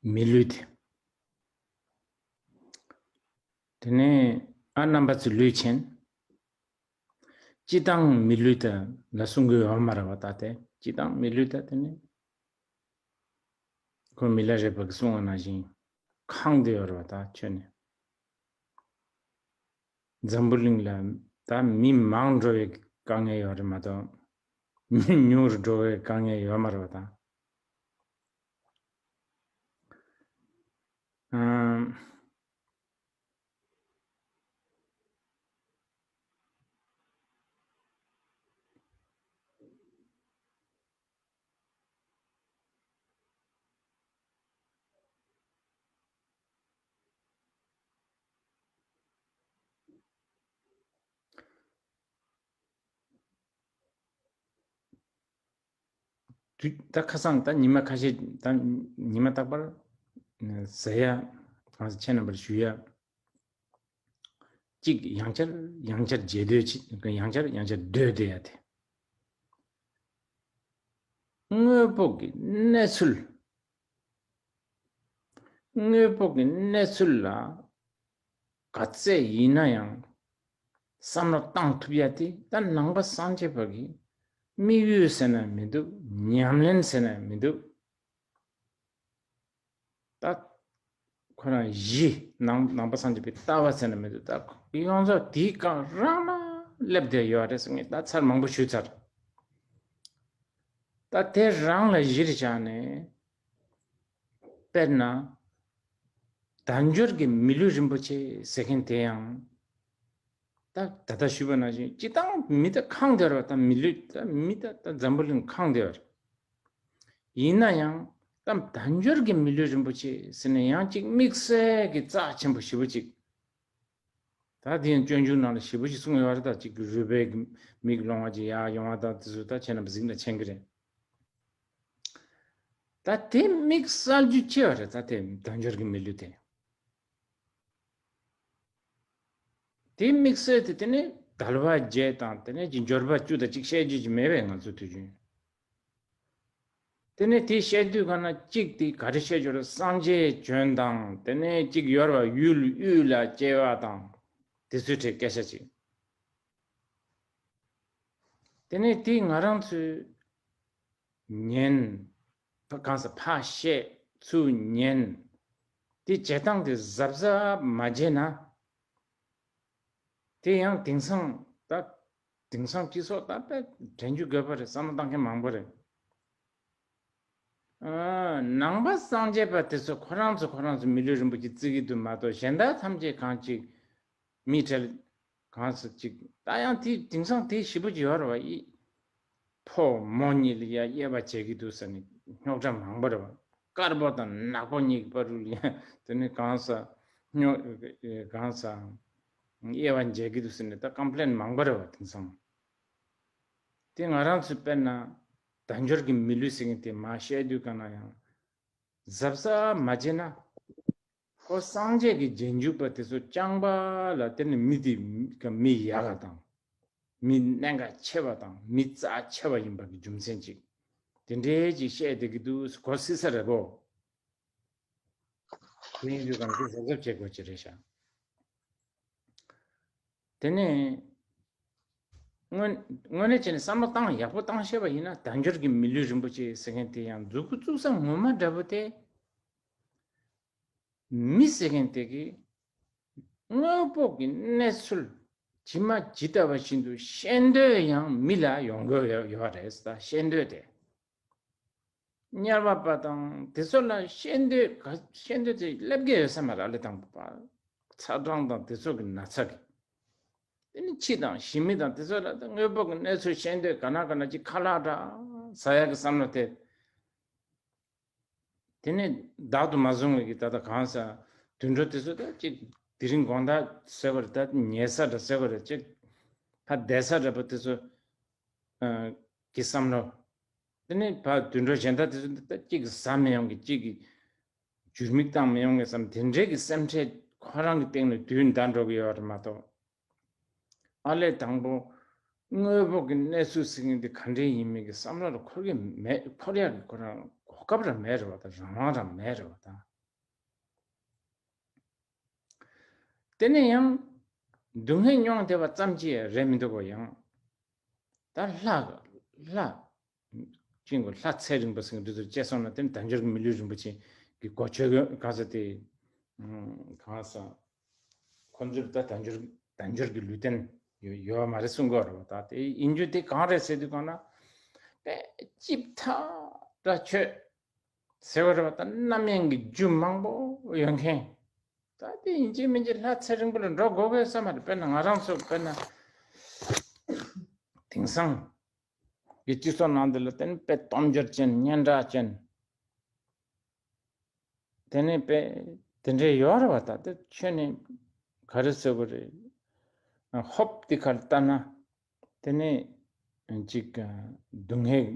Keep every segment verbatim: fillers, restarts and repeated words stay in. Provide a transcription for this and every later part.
མི་ལུས་དེ། དེ་ནས་ཨ་རྣམ་པ་ཚོ་ལུས་ཆེན། སྤྱི་བཏང་མི་ལུས་དེ་ལ་གསུང་གི་ཡོད་མ་རེད་བ། ད་དེ་སྤྱི་བཏང་མི་ལུས་དེ་དེ་ནས་ཁོ་མི་ལ་རས་པ་གིས་གསུངས་པ་ནང་བཞིན་ཁེངས་བསྡད་ཡོད་རེད་བ། ད་ཁྱོན་ནས། འཛམ་བུ་གླིང་ལ་ད་མི་མང་འགྲོ་བའི་དཀའ་ངལ་ཡོད་རེད་མ་གཏོགས། མི་ཉུང་རུ་འགྲོ་བའི་དཀའ་ངལ་ཡོད་མ་རེད་བ་ད། ཨམ། དུས་ད་ཁ་སང་ད་ཉི་མ་ཁ་ཤས་ད་ཉི་མ་རྟག་པར་ཟེར་ཡ། གང་ཟེར། ཁྱེད་རྣམ་པར་ཞུ་ཡ། གཅིག་ཡང་བསྐྱར་ཡང་བསྐྱར་བརྗེད་འདོད་ཅིག་ཡང་བསྐྱར་ཡང་བསྐྱར་སྡོད་བསྡད་ཡ་དེ། དངོས་པོ་གི་གནས་ཚུལ། དངོས་པོ་གི་གནས་ཚུལ་ལ་ག་ཚད་ཡིན་ན་ཡང་བསམ་བློ་བཏང་ཐུབ་ཡ་དེ་ད་ནང་པ་སངས་རྒྱས་པ་གི་དམིགས་ཡུལ་ཟེར་ན་མི་འདུག་ཉམས་ལེན་ཟེར་ན་མི་འདུག་ད་ཁོ་རང་གཞི་ནང་ནང་པ་སངས་རྒྱས་པའི་ལྟ་བ་ཟེར་ན་མི་འདུག་ད་ཡོངས་རྫོགས་དེའི་སྒང་རང་ལ་སླེབས་བསྡད་ཡོད་རེད་ཟེར་ངས་ད་ཚར་མང་པོ་ཞུས་ཚར། ད་དེ་རང་ལ་གཞིར་བཞག་ནས། དཔེར་ན། དལ་འབྱོར་གྱི་མི་ལུས་རིན་པོ་ཆེ་ཟེར་མཁན་དེ་ཡང་། ད་ད་ལྟ་ཞུས་པ་ནང་བཞིན་སྤྱི་བཏང་མི་ད་ཁེངས་བསྡད་རེད་བ། ད་མི་ལུས་ད་མི་ད་ད་འཛམ་བུ་གླིང་ཁེངས་བསྡད་རེད། ཡིན་ན་ཡང་ད་དལ་འབྱོར་གྱི་མི་ལུས་རིན་པོ་ཆེ་ཟེར་ནས་ཡང་གཅིག་དམིགས་བསལ་གྱི་རྩ་ཆེན་པོ་ཞེ་པོ་ཅིག་ད་དེ་ཡང་སྤྱོད་འཇུག་ནང་ལ་ཞེ་པོ་ཞིག་གསུངས་ཡོད་རེད། ད་གཅིག་གི་རུས་སྦལ་གྱི་མིག་ལོང་བ་ཅིག་ཡར་ཡོང་བ་དང་དེ་ཚོ་ད་ཁྱེད་རྣམ་པ་གཟིགས་ན་མཁྱེན་གྱི་རེད། ད་དེ་དམིགས་བསལ་རྒྱུ་ཅི་ཡོད་རེད། ད་དེ་དལ་འབྱོར་གྱི་མི་ལུས་དེ། དེ་དམིགས་བསལ་དེ་དེ་ནས་དལ་བ་བརྒྱད་དང་དེ་ནས་ཀྱི་འབྱོར་པ་བཅུ་དང་གཅིག་བཤད་རྒྱུ་ཅིག་མེད་པས་ང་ཚོ་དུས་རྒྱུན། དེ་ནས་དེ་བཤད་དུས་གང་ན་གཅིག་དེ་ག་རེ་བཤད་རྒྱུ་རེད། སངས་རྒྱས་བྱོན་དང་དེ་ནས་གཅིག་ཡོད་རེད་བ། ཡུལ་དབུས་ལ་སྐྱེ་བ་དང་དེ་ཚོའི་གྲས་སྐད་ཆ་ཅིག་དེ་ནས་དེ་ང་རང་ཚོས་ཉན། གང་ཟེར། ཕར་བཤད་ཚུར་ཉན། དེ་བྱེད་སྟངས་དེ་གཟབ་གཟབ་མ་བྱས་ན། དེ་ཡང་དེང་སང་ད་དེང་སང་སྤྱི་ཚོགས་ད་དཔེ་དྲན་རྒྱུ་དགོས་པ་རེད། བསམ་བློ་བཏང་མཁན་མང་པོ་རེད། ཨ། ནང་པ་སངས་རྒྱས་པ་དེ་ཚོ་ཁོ་རང་ཚོ་ཁོ་རང་ཚོ་མི་ལུས་རིན་པོ་ཆེ་བརྩི་གི་འདུག་མ་གཏོགས་གཞན་དག་ཐམས་ཅད་གང་ཅིག་མི་གྲལ་གང་ཟེར་ཅིག་ད་ཡང་དེ་དེང་སང་དེ་ཞེ་པོ་ཅིག་ཡོད་རེད་བ། ཨི། ཕོ་མོ་གཉིས་ལ་ཡ་དབྱེ་བ་འབྱེད་ཀྱི་འདུག་ཟེར་ནས་རྙོག་དྲ་མང་པོ་རེད་བ། དཀར་པོ་དང་ནག་པོ་གཉིས་ཀྱི་བར་དུ་ལ་ཡ་དེ་ནས་གང་ཟེར་རྙོག་གང་ཟེར་དབྱེ་བ་འབྱེད་ཀྱི་འདུག་ཟེར་ནས་ད་ཀམ་པི་ལེན་མང་པོ་རེད་བ། དེང་སང་དེ་ང་རང་ཚོས་དཔེར་ན་དལ་འབྱོར་གྱི་མི་ལུས་ཟེར་མཁན་དེ་མར་བཤད་དུས་གང་ན་ཡང་གཟབ་གཟབ་མ་བྱས་ན། ཁོ་སངས་རྒྱས་ཀྱི་རྗེས་འཇུག་པ་དེ་ཚོ་རྐྱང་པ་ལ་བརྟེན་ནས་མི་དེ་མི་ཡག་ག་དང་། མི་གནད་འགག་ཆེ་བ་དང་མི་རྩ་ཆེ་བ་ཡིན་པ་གི་རྒྱུ་མཚན་ཅིག་དེ་འདྲའི་ཅིག་བཤད་བསྡད་ཀྱི་འདུག་གོ་སྲིད་ས་རེད་གོ། དེ་ཡིན་དུས་གང་གི་གཟབ་གཟབ་བྱེད་དགོས་ཀྱི་རེད་ཤག་དེ་ནས་དངོས་དངོས་གནས་བྱས་ནས་བསམ་བློ་བཏང་ཡག་པོ་བཏང་ཤེས་པ་ཡིན་ན་དལ་འབྱོར་གྱི་མི་ལུས་རིན་པོ་ཆེ་ཟེར་མཁན་དེ་ཡང་མཛུབ་གུ་བཙུགས་ས་ངོ་མ་འདྲ་པོ་དེ། མི་ཟེར་མཁན་དེ་གིས་དངོས་པོ་གི་གནས་ཚུལ་ཇི་མ་ཇི་ལྟ་བ་བཞིན་དུ་ཤེས་འདོད་ཡང་མི་ལ་ཡོང་གི་ཡོད་ཡོད་རེད། ད་ཤེས་འདོད་དེ། དམྱལ་བ་པ་དང་དེ་ཚོ་ལ་ཤེས་འདོད་ག་ཤེས་འདོད་དེ་སླེབས་ཀྱི་ཡོད་ས་མ་རེད། ཨ་ལས་དང་པོ་པ་ཚ་གྲང་དང་དེ་ཚོ་གི་ན་ཚ་གི། དེ་ནི་འཆི་དང་ཞི་མི་དང་དེ་ཚོ་ལ་ད་དངོས་པོ་གི་གནས་ཚུལ་ཤེས་འདོད་ག་ན་ག་ན་ཅིག་ཁ་ལག་འདྲ་ཟ་ཡག་གི་བསམ་བློ་དེ། དེ་ནས་བདག་ཏུ་མ་བཟུང་བའི་གི་ད་ལྟ་གང་ཟེར་དུད་འགྲོ་དེ་ཚོ་ད་ཅིག་དེ་རིང་དགོང་དག་ཟེར་བ་རེད། ད་ཉལ་ས་འདྲ་ཟེར་བ་རེད། ཅིག་ཕ་བསྡད་ས་འདྲ་པོ་དེ་ཚོ་ཨ་གི་བསམ་བློ། དེ་ནས་ཕ་དུད་འགྲོ་གཞན་དག་དེ་ཚོ་ད་ཅིག་ཟ་མི་ཡོང་གི་ཅིག་གི་འཇུར་མིག་བཏང་མི་ཡོང་གི་བསམ་དེ་འདྲའི་གི་སེམས་ཁྲལ་ཁོ་རང་གི་སྟེང་ནས་དུས་འདའ་འགྲོ་གི་ཡོད་རེད་མ་གཏོགས། ཨ་ལས་དང་པོ་དངོས་པོ་གི་གནས་ཚུལ་ཟེར་མཁན་འདི་ག་འདྲའི་ཡིན་མིན་གྱི་བསམ་བློ་ལ་འཁོར་གྱི་མེད། འཁོར་ཡག་གི་ཁོ་རང་གོ་སྐབས་རང་མེད་རེད་བ། ད་རང་དབང་རང་མེད་རེད་བ། ད་ དེ་ནས་ཡང་སྡུག་བསྔལ་མྱོང་བསྡད་པ་ཙམ་གྱིས་རེད་མི་འདུག་གོ། ཡང་ད་ལྷ་ལྷ་ཅིག་གོ། ལྷ་ཚེ་རིང་པོ་ཟེར་མཁན་དེ་ཚོ་བཅད་སོང་ན། དེ་ནི་དལ་འབྱོར་གྱི་མི་ལུས་རིན་པོ་ཆེ་གི་གོ་ཆོད་གི་གང་ཟེར་དེ། གང་ཟེར། ཁོ་ཚོར་ད་དལ་འབྱོར་དལ་འབྱོར་གྱི་ལུས་རྟེན་ཡོད་ཡོད་མ་རེད་གསུང་གི་ཡོད་རེད་པ། ད་དེ་ཡིན་རྒྱུ་དེ་གང་རེད་ཟེར་དུས་གང་ན། དཔེ་ལྕེབ་ཐག་འདྲ་ཆོད་ཟེར་བ་རེད་པ། ད་རྣམ་གཡེང་གི་རྒྱུ་མང་པོ་ཡོད་མཁན། ད་དེ་ཡིན་གཅིག་མིན་གཅིག་ལྷ་ཚེ་རིང་པོ་ལ་འགྲོ་དགོས་དགོས་བསམ་པ་རེད། དཔེར་ན་ང་རང་ཚོ་དཔེར་ན་དེང་སང་གི་སྤྱི་ཚོགས་ནང་འདི་ལ་བརྟེན་དཔེ་སྟོབས་འབྱོར་ཅན། སྙན་གྲགས་ཅན། དེ་ནས་དཔེ་དེ་འདྲའི་ཡོད་རེད་པ། ད་དེ་ཁྱོན་ནས་ག་རེ་ཟེར་དགོས་རེད། ཧོབ་དེ་ཁར་ལྟ་ན། དེ་ནས་ཅིག་སྡུག་བསྔལ་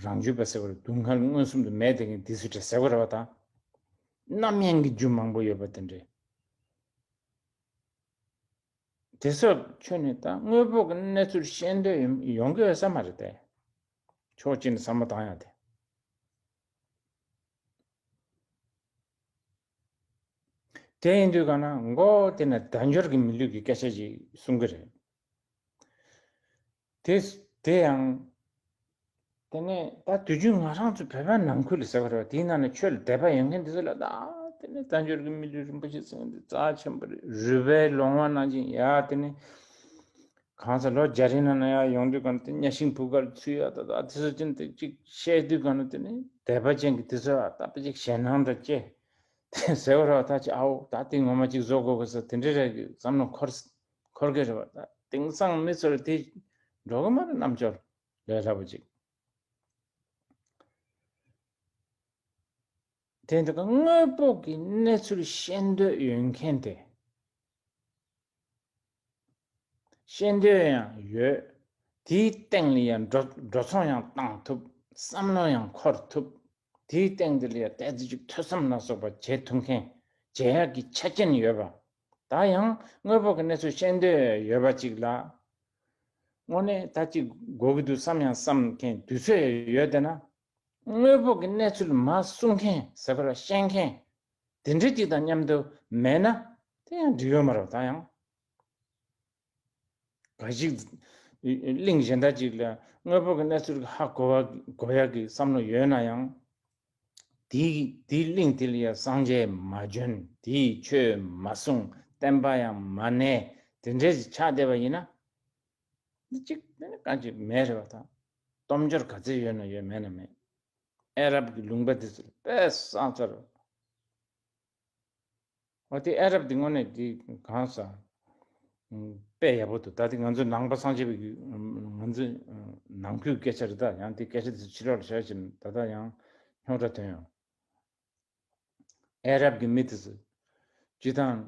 རང་རྒྱུད་པ་ཟེར་བ་རེད། སྡུག་བསྔལ་མངོན་སུམ་དུ་མེད་བསྡད་མཁན་དེ་ཚོ་འདྲ་ཟེར་བ་རེད་པ། ད་རྣམ་གཡེང་གི་རྒྱུ་མང་པོ་ཡོད་པ་དེ་འདྲས། དེ་ཚོ་ཁྱོན་ནས་ད་དངོས་པོ་གི་གནས་ཚུལ་ཤེས་འདོད་ཡོང་ཡོང་གི་ཡོད་ས་མ་རེད་དེ། ཕྱོགས་གཅིག་ནས་བསམ་བློ་བཏང་ཡ་དེ། དེ་ཡིན་དུས་གང་ན་མགོ་དེ་ནས་དལ་འབྱོར་གྱི་མི་ལུས་ཀྱི་སྐད་ཆ་ཞིག་གསུང་གི་རེད། དེ་དེ་ཡང་། དེ་ནས་ད་དུས་རྒྱུན་ང་རང་ཚོ་བོད་པ་ནང་ཁུལ་ལ་ཟེར་བ་རེད་པ། དེའི་ནང་ནས་ཆོས་ལ་དད་པ་ཡོད་མཁན་དེ་ཚོ་ལ་ད་དེ་ནས་དལ་འབྱོར་གྱི་མི་ལུས་རིན་པོ་ཆེ་ཟེར་མཁན་དེ་རྩ་ཆེན་པོ་རེད། རུས་པའི་ལོང་བ་ནང་བཞིན་ཡ། དེ་ནས་གང་ཟག་ལོ་བརྒྱ་རེ་ནང་ན་ཡ་ཡོང་དུས་གང་དེ་གཉའ་ཤིང་བུ་གར་ཚུད་ཡ། ད་ད་དེ་ཚོ་ཅན་དེ་གཅིག་བཤད་དུས་གང་ན་དེ་ནས་དད་པ་ཅན་གྱི་དེ་ཚོ་ད་དཔེ་ཅིག་ཞེད་སྣང་འདྲ་སྐྱེ། དེ་ཟེར་བ་རེད་པ། ད་ཅི་ཨའོ་ད་དེ་ངོ་མ་ཅིག་བཟོ་དགོས་དགོས་ཟེར་དེ་འདྲའི་རེད་བསམ་བློ་འཁོར་འཁོར་གི་རེད་པ། ད་དེང་སང་མི་ཚོར་དེ་འགྲོ་གི་མ་རེད། རྣམ་འབྱོར་ལས་སླ་པོ་ཅིག་དེ་འདི་ག་དངོས་པོ་གི་གནས་ཚུལ་ཤེས་འདོད་ཡོད་མཁན་དེ། ཤེས་འདོད་ཡང་ཡོད། དེའི་སྟེང་ལ་ཡང་འགྲོ་འགྲོ་སོང་ཡང་བཏང་ཐུབ། བསམ་བློ་ཡང་འཁོར་ཐུབ། དེའི་སྟེང་དེ་ལ་ཡང་ཏོག་ཙམ་ཅིག་ཐོས་བསམ་ལ་སོགས་པ་བྱེད་ཐུབ་མཁན། བྱེད་ཡག་གི་ཆ་རྐྱེན་ཡོད་པ། ད་ཡང་དངོས་པོ་གི་གནས་ཚུལ་ཤེས་འདོད་ཡོད་པ་ཅིག་ལ། དངོས་གནས་ད་ཅིག་དགོས་ཀྱི་འདུག་བསམ་ཡང་བསམ་མཁན་དུས་ཚོད་ཡོད་བསྡད་ན། དངོས་པོ་གི་གནས་ཚུལ་མར་གསུང་མཁན་ཟེར་བ་ལ་ཤེས་མཁན་དེ་འདྲ་ཅིག་དང་མཉམ་དུ་མེད་ན། དེ་ཡང་འགྲིག་ཡོད་མ་རེད། ད་ཡང་ག་ཞིག་གླིང་གཞན་དག་ཅིག་ལ་དངོས་པོ་གི་གནས་ཚུལ་གྱི་ཧ་གོ་བ་གོ་ཡག་གི་བསམ་བློ་ཡོད་ན་ཡང་། དེའི་དེའི་གླིང་དེ་ལ་ཡང་སངས་རྒྱས་མ་བྱོན། དེའི་ཆོས་མ་གསུངས། བསྟན་པ་ཡང་མ་གནས། དེ་འདྲ་ཞིག་ཆགས་བསྡད་པ་ཡིན་ན། འདི་གཅིག་དེ་ནི་གང་ཅིག་མེད་རེད་པ། ད་སྟོབས་འབྱོར་ག་ཚད་ཡོད་ན་ཡོད། མེད་ན་མེད། ཨ་རབ་ཀྱི་ལུང་པ་དེ་ཚོ་དཔེ་བཟང་ཚར། འོ་དེ་ཨ་རབ་དེ་དངོས་གནས་དེ་གང་ཟག་དཔེ་ཡག་པོ་འདུག་ད་དེ་ང་ཚོ་ནང་པ་སངས་རྒྱས་པའི་གི་ང་ཚོ་ནང་ཁུལ་སྐད་ཆ་རེད། ད་ཡང་དེ་སྐད་ཆ་དེ་ཚོ་ཕྱི་ལོགས་ལ་བཤད་ཕྱིན་ད་ལྟ་ཡང་རྙོག་དྲ་ཐོན་ཡོང་། ཨ་རབ་ཀྱི་མི་དེ་ཚོ་སྤྱི་བཏང་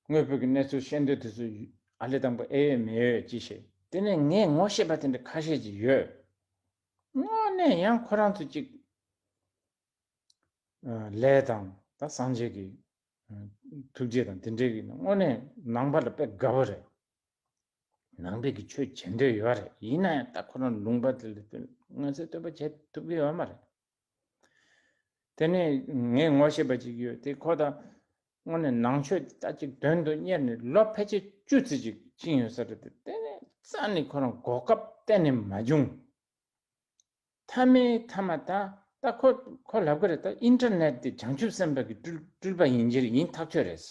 དངོས་པོ་གི་གནས་ཚུལ་ཤེས་འདོད་དེ་ཚོ་ཨ་ལེ་དང་པོ་ཨེ་ཡོད་མེད་ཡོད་ཅི་ཤེས། དེ་ནས་ངས་ངོ་ཤེས་པ་དེ་འདྲ་ཁ་ཤས་ཅིག་ཡོད། དངོས་གནས་ཡང་ཁོ་རང་ཚོ་ཅིག་ལས་དང་ད་སངས་རྒྱས་ཀྱི་ཐུགས་རྗེ་དང་དེ་འདྲའི་གི་དངོས་གནས་ནང་པ་ལ་དཔེ་དགའ་པོ་རེད། ནང་པའི་གི་ཆོས་བྱེད་འདོད་ཡོད་རེད། ཡིན་ན་ཡང་ད་ཁོ་རང་ལུང་པ་དེ་ལ་དངོས་གནས་བསྟོད་པ་བྱེད་ཐུབ་ཀྱི་ཡོད་མ་རེད། དེ་ནས་ངས་ངོ་ཤེས་པ་ཅིག་ཡོད། དེ་ཁོ་ད་དངོས་གནས་ནང་ཆོས་ད་ཅིག་དོན་དུ་གཉེར་ནས་ལོ་ཕལ་ཆེར་བཅུ་ཙམ་ཅིག་ཕྱིན་ཡོད་ས་རེད། དེ་དེ་ནས་རྩ་ནས་ཁོ་རང་གོ་སྐབས་གཏན་ནས་མ་བྱུང་། མཐའ་མའི་མཐའ་མ་ད་ད་ཁོ་ཁོ་ལབ་གི་རེད། ད་ཨིན་ཊར་ནེཊ་དེ་བྱང་ཆུབ་སེམས་དཔའ་གི་སྤྲུལ་སྤྲུལ་པ་ཡིན་གྱི་རེད། ཡིན་ཐག་ཆོད་རེད།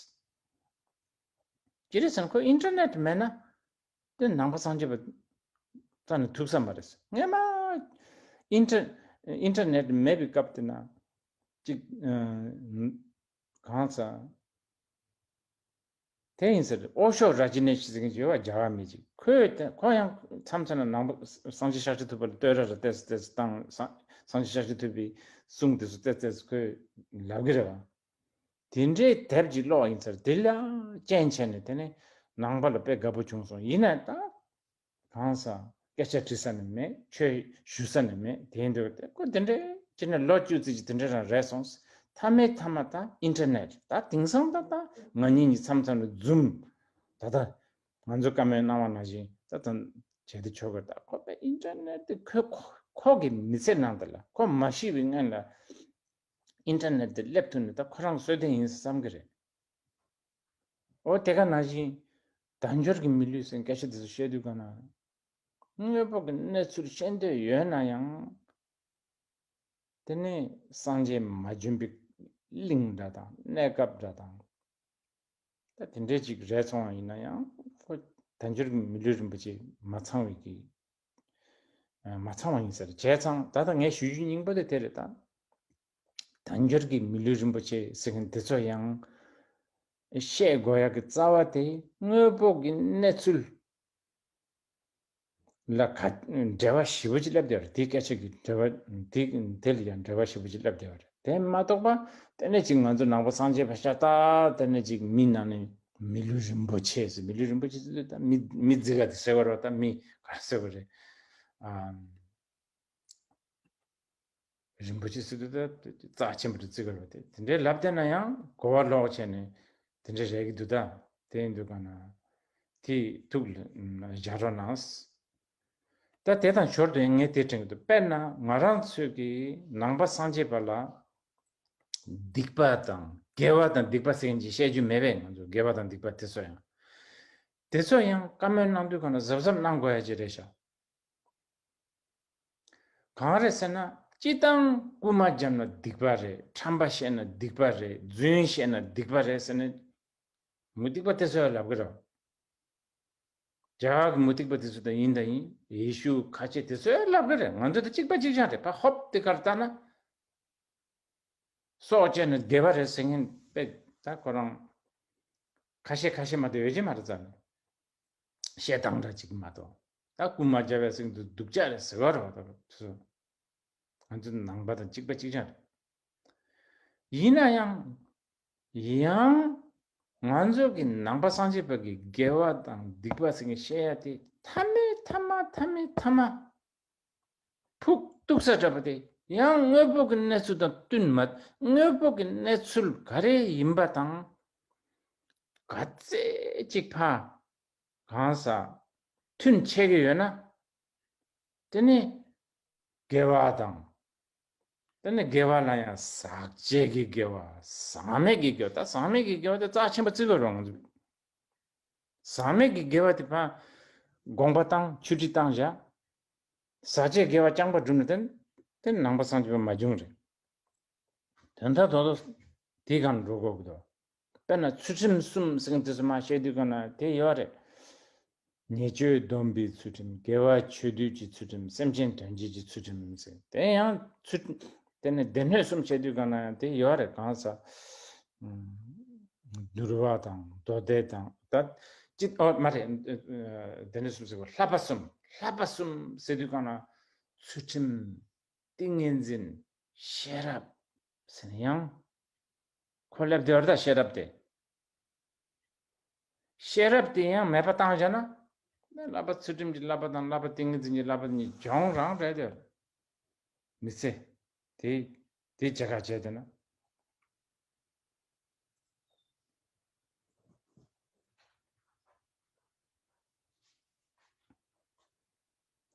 ཅི་རེད་ཟེར་ན་ཁོ་ཨིན་ཊར་ནེཊ་མེད་ན་དེ་ནང་པ་སངས་རྒྱས་པ་རྩ་ནས་ཐུབ་ས་མ་རེད། སྔས་མ་ཨིན་ཊར་ཨིན་ཊར་ནེཊ་མེད་པའི་སྐབས་དེ་ན་ཅིག་གང་ཟག་དེ་ཡིན་ཟེར། ཨོ་ཤོ་ར་ཇི་ནེ་ཤི་ཟེར་མཁན་ཅིག་ཡོད་པ། རྒྱ་གར་མི་ཅིག་ཁོས་ཁོ་ཡང་མཚམས་མཚམས་ལ་ནང་པ་སངས་རྒྱས་ཤཱཀྱ་ཐུབ་པ་ལ་བསྟོད་ར་ར་ཏོག་ཙམ་ཏོག་ཙམ་བཏང་། སངས་སངས་རྒྱས་ཤཱཀྱ་ཐུབ་པའི་གསུང་དེ་ཚོ་ཏོག་ཙམ་ཏོག་ཙམ་ཁོས་ལབ་གི་རེད་པ། དེ་འདྲའི་དེབ་ཅིག་ཀློག་ཡིན་ཟེར། དེ་ལ་རྐྱེན་བྱས་ནས་དེ་ནས་ནང་པ་ལ་དཔེ་དགའ་པོ་བྱུང་སོང་། ཡིན་ན་ད་གང་ཟག་སྐད་ཆ་དྲི་ས་ནི་མེད། ཆོས་ཞུ་ས་ནི་མེད། དེ་འདྲ་དེ་ཁོ་དེ་འདྲའི་སྤྱིར་ན་ལོ་བཅུ་ཙམ་ཅིག་དེ་འདྲ་རང་རེད་སོང་། མཐའ་མའི་མཐའ་མ་ད་ཨིན་ཊར་ནེཊ། ད་དེང་སང་ད་ད་ང་གཉིས་ཀྱི་མཚམས་མཚམས་ལ་ཛུམ། ད་ད་ང་ཚོ་བཀའ་མོལ་གནང་བ་ནང་བཞིན་ད་ད་བྱེད་དུ་ཆོག་གི། ད་ཁོ་པའི་ཨིན་ཊར་ནེཊ་དེ་ཁོ་ཁོ་ཁོ་གི་མི་ཚེ་ནང་དུ་ལ་ཁོ་མ་ཤི་བའི་སྔོན་ལ་ཨིན་ཊར་ནེཊ་དེ་སླེབས་ཐུབ་ན་ད་ཁོ་རང་གསོད་དོན་ཡིན་བསམ་གི་རེད། འོ་དེ་ག་ནང་བཞིན་དལ་འབྱོར་གྱི་མི་ལུས་ཟེར་སྐད་ཆ་དེ་ཚོ་བཤད་དུས་ག་ན། དངོས་པོ་གི་གནས་ཚུལ་ཤེས་འདོད་ཡོད་ན་ཡང་། དེ་ནས་སངས་རྒྱས་མ་བྱོན་པའི་གླིང་འདྲ་དང་གནས་སྐབས་འདྲ་དང་། ད་དེ་འདྲའི་ཅིག་རེད་སོང་བ་ཡིན་ན་ཡང་ཁོ་དལ་འབྱོར་གྱི་མི་ལུས་རིན་པོ་ཆེ་མ་ཚང་བའི་གི་མ་ཚང་བ་ཡིན་ཟེར་བྱས་ཙང་ད་ལྟ་ངས་ཞུ་རྒྱུ་སྙིང་པོ་དེ་དེ་རེད་ད། དལ་འབྱོར་གྱི་མི་ལུས་རིན་པོ་ཆེ་ཟེར་མཁན་དེ་ཚོ་ཡང་བཤད་དགོས་ཡག་གི་རྩ་བ་དེ་དངོས་པོ་གི་གནས་ཚུལ་ལ་ག་འགྲེལ་བ་ཞིབ་པོ་ཅིག་བསླབ་བསྡད་པ་རེད། དེའི་སྐད་ཆ་གི་འགྲེལ་བ་དེ་དེ་ལ་ཡང་འགྲེལ་བ་ཞིབ་པོ་ཅིག་བསླབ་བསྡད་པ་རེད། དེ་མ་གཏོགས་པ་དེ་ནས་ཅིག་ང་ཚོ་ནང་པ་སངས་རྒྱས་པ་ཤ་སྟག་དེ་ནས་ཅིག་མི་ནང་ནས་མི་ལུས་རིན་པོ་ཆེ་ཟེར། མི་ལུས་རིན་པོ་ཆེ་ཟེར་དུས་ད་མི་མི་རྫི་ག་དེ་ཟེར་བ་རེད། ད་མི་ག་ཟེར་བ་རེད། ཨམ། རིན་པོ་ཆེ་ཟེར་དུས་ད་རྩ་ཆེན་པོ་རེད་བརྩི་གི་རེད་དེ། དེ་འདྲའི་ལབ་བསྡད་ན་ཡང་གོ་བ་ལོག་བྱས་ནས་དེ་འདྲའི་རེད་གི་འདུག་ད། དེ་ཡིན་དུས་ག་ན་དེ་ཐུགས་ལ་འཇགས་རོགས་གནང་། ད་དེ་དང་ཞོར་དུ་ཡང་ངས་དེ་དྲན་གི་འདུག་དཔེར་ན་ང་རང་ཚོས་ཀྱི་ནང་པ་སངས་རྒྱས་པ་ལ་སྡིག་པ་དང་དགེ་བ་དང་སྡིག་པ་ཟེར་མཁན་ཅིག་བཤད་རྒྱུ་མེད་པས། ང་ཚོ་དགེ་བ་དང་སྡིག་པ་དེ་ཚོ་ཡང་དེ་ཚོ་ཡང་བཀའ་མོལ་གནང་དུས་ག་ན་གཟབ་གཟབ་གནང་དགོས་ཡ་ཅིག་རེད་ཤག་གང་རེད་ཟེར་ན། སྤྱིར་བཏང་རྐུན་མ་བརྒྱབ་ན་སྡིག་པ་རེད། ཁྲམ་པ་བཤད་ན་སྡིག་པ་རེད། རྫུན་བཤད་ན་སྡིག་པ་རེད་ཟེར་ནས་མུ་སྟེགས་པ་དེ་ཚོས་ལབ་གི་རེད། རྒྱ་གར་གྱི་མུ་སྟེགས་པ་དེ་ཚོ་དང་ཡིན་དང་ཡིན། ཡེ་ཤུ་ཁ་ཆེ་དེ་ཚོས་ལབ་གི་རེད། ང་ཚོ་དང་གཅིག་པ་གཅིག་རྐྱང་རེད། ཕ་ཧོབ་དེ་གར་ལྟ་ན། སྲོག་བཅད་ན་བདེ་བ་རེད་ཟེར་མཁན་དཔེ་ད་ཁོ་རང་ཁ་ཤས་ཁ་ཤས་མ་གཏོགས་ཡོད་ཀྱི་མ་རེད་རྩ་ནས། བཤད་སྟངས་འདྲ་ཅིག་མ་གཏོགས། ད་རྐུན་མ་བརྒྱབ་པའི་སྟེང་དུ་སྡུག་ཅག་རེད་ཟེར་བ་རེད་བ། ད་དེ་ཚོ་ང་ཚོ་ནང་པ་དང་གཅིག་པ་གཅིག་རྐྱང་རེད། ཡིན་ན་ཡང་། ཡང་ང་ཚོ་གི་ནང་པ་སངས་རྒྱས་པ་གི་དགེ་བ་དང་སྡིག་པ་ཟེར་མཁན་བཤད་ཡ་དེ་མཐའ་མའི་མཐའ་མ་མཐའ་མའི་མཐའ་མ། ཕུགས་གཏུགས་ས་འདྲ་པོ་དེ་ཡང་དངོས་པོ་གི་གནས་ཚུལ་དང་བསྟུན་མ། དངོས་པོ་གི་གནས་ཚུལ་ག་རེ་ཡིན་པ་དང་ག་ཚད་ཅིག་ཕ་གང་ས་མཐུན་ཆད་ཀྱི་ཡོད་ན། དེ་ནི་དགེ་བ་དང་། དེ་ནི་དགེ་བ་ལ་ཡང་ཟག་བཅས་ཀྱི་དགེ་བ། ཟག་མེད་ཀྱི་དགེ་བ། ད་ཟག་མེད་ཀྱི་དགེ་བ་དེ་རྩ་ཆེན་པོ་བརྩི་དགོས་རེད་ང་ཚོས། ཟག་མེད་ཀྱི་དགེ་བ་དེ་ཕ་དགོངས་པ་བཏང་ཆུ་ཁྲི་བཏང་བཞག་ཟག་བཅས་དགེ་བ་རྐྱང་པ་བསྒྲུབས་ན་དེ་དེ་ནང་པ་སངས་རྒྱས་པ་མ་བྱུང་རེད། དོན་དག་ཏོག་ཏོག་དེའི་སྒང་འགྲོ་དགོས་ཀྱི་འདུག་དཔེར་ན་ཚུལ་ཁྲིམས་གསུམ་ཟེར་མཁན་དེ་ཚོ་མ་བཤད་དུས་སྒང་ན་དེ་ཡོད་རེད། ཉེས་སྤྱོད་སྡོམ་པའི་ཚུལ་ཁྲིམས། དགེ་བ་ཆོས་སྡུད་ཀྱི་ཚུལ་ཁྲིམས། སེམས་ཅན་དོན་བྱེད་ཀྱི་ཚུལ་ཁྲིམས་ཟེར། དེ་ཡང་ཚུལ་དེ་ནས་སྡེ་སྣོད་གསུམ་བཤད་དུས་སྒང་ན་དེ་ཡོད་རེད། གང་ཟག་འདུལ་བ་དང་མདོ་སྡེ་དང་ད་ཅི་ཨོ་མ་རེད། སྡེ་སྣོད་གསུམ་ཟེར་བ་བསླབ་པ་གསུམ། བསླབ་པ་གསུམ་ཟེར་དུས་སྒང་ན་ཚུལ་ཁྲིམས། ཏིང་ངེ་འཛིན། ཤེས་རབ་ཟེར་ན་ཡང་། ཁོ་སླེབས་དེ་བར་ད་ཤེས་རབ་དེ། ཤེས་རབ་དེ་ཡང་མེད་པ་བཏང་བཞག་ན། བསླབ་པ་ཚུལ་ཁྲིམས་ཀྱི་བསླབ་པ་དང་བསླབ་པ་ཏིང་ངེ་འཛིན་གྱི་བསླབ་པ་གཉིས་གྱོང་རང་རེད་དེ། མི་ཚེ། དེ་དེ་བྱེད་ག་བྱས་དེ་ན།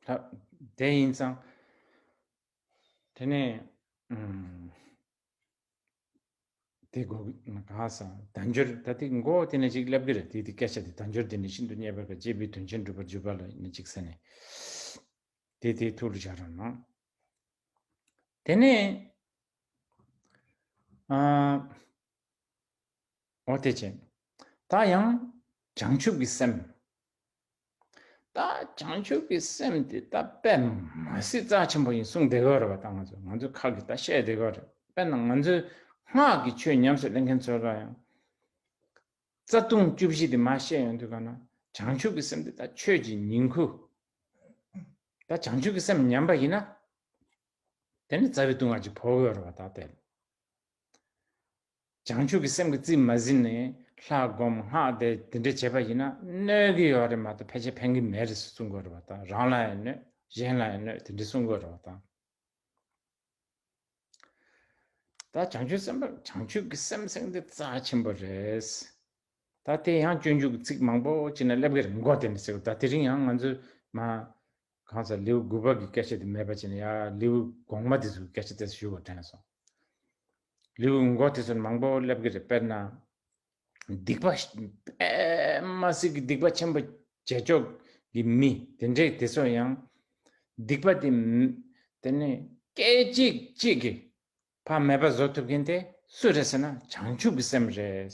ད་དེ་ཡིན་ཙང་། དེ་ནས་ཨུམ། དེ་གོ་གང་ཟེར་དལ་འབྱོར་ད་དེ་མགོ་དེ་ནས་ཅིག་སླེབས་ཀྱི་རེད། དེ་དེ་སྐད་ཆ་དེ་དལ་འབྱོར་དེ་ནི་ཤིན་ཏུ་རྙེད་པར་དཀའ། སྤྱད་པས་དོན་ཆེན་འགྲུབ་པར་འགྱུར་བ་ལ་ནི་ཅིག་ཟེར་ནས། དེ་དེ་ཐུགས་ལ་བཞག་རོགས་གནང་། དེ་ནས་ཨ། འོ་དེ་བྱས། ད་ཡང་བྱང་ཆུབ་ཀྱི་སེམས། ད་བྱང་ཆུབ་ཀྱི་སེམས་དེ་ད་དཔེ་མ་སྲིད་རྩ་ཆེན་པོ་ཡིན་གསུངས་བསྡད་ཡོད་རེད་པ། ད་ང་ཚོ་ང་ཚོ་ཁ་གིས་ད་བཤད་བསྡད་ཡོད་རེད། དཔེར་ན་ང་ཚོའི་སྔགས་ཀྱི་ཆོས་ཉམས་སུ་ལེན་མཁན་ཚོ་ལ་ཡང་རྩ་ལྟུང་བཅུ་བཞི་དེ་མར་བཤད་ཡོང་དུས་ག་ན། བྱང་ཆུབ་ཀྱི་སེམས་དེ་ད་ཆོས་ཀྱི་ཉིང་ཁུ། ད་བྱང་ཆུབ་ཀྱི་སེམས་ཉམས་པ་ཡིན་ན། དེ་ནི་རྩ་བའི་ལྟུང་བ་ཅིག་ཕོག་གི་ཡོད་རེད་པ། ད་དེ་བྱང་ཆུབ་ཀྱི་སེམས་ཀྱིས་རྩིས་མ་ཟིན་ནས་ལྷ་སྒོམ་སྔགས་བཟླས་དེ་འདྲ་བྱས་པ་ཡིན་ན་གནོད་ཀྱི་ཡོད་རེད་མ་གཏོགས་ཕལ་ཆེར་ཕན་གྱི་མེད་རེད་ཟེར་གསུང་གི་ཡོད་རེད་པ། ད་རང་ལ་ཡང་གནོད། གཞན་ལ་ཡང་གནོད། དེ་འདྲ་གསུང་གི་ཡོད་རེད་པ། ད་ད་བྱང་ཆུབ་སེམས་དཔའ། བྱང་ཆུབ་ཀྱི་སེམས་ཟེར་མཁན་དེ་རྩ་ཆེན་པོ་རེད། ད་དེ་ཡང་སྤྱོད་འཇུག་གི་ཚིག་མང་པོ་ཅིག་ན་སླེབས་ཀྱི་རེད། མགོ་དེ་ནས་ཟེར་བ། ད་དེ་རིང་ཡང་ང་ཚོས་མ་གང་ཟག་ལེའུ་དགུ་པ་གི་སྐད་ཆ་དེ་མེད་པ་བྱས་ནས་ཡ་ལེའུ་གོང་མ་དེ་ཚོའི་སྐད་ཆ་དེ་ཞུ་བ་དྲན་སོང་། ལེའུ་མགོ་དེ་ཚོར་མང་པོ་སླེབས་ཀྱི་རེད། དཔེར་ན། སྡིག་པ་པདྨ་གསེར་གྱི་སྡིག་པ་ཆེན་པོ་བྱེད་ཕྱོགས་ཀྱི་མི་དེ་འདྲས་དེ་ཚོ་ཡང་སྡིག་པ་དེ་དེ་ནས་སྐད་ཅིག་གཅིག་གིས་ཕར་མེད་པ་བཟོ་ཐུབ་མཁན་དེ་སུ་རེད་ཟེར་ན་བྱང་ཆུབ་ཀྱི་སེམས་རེད།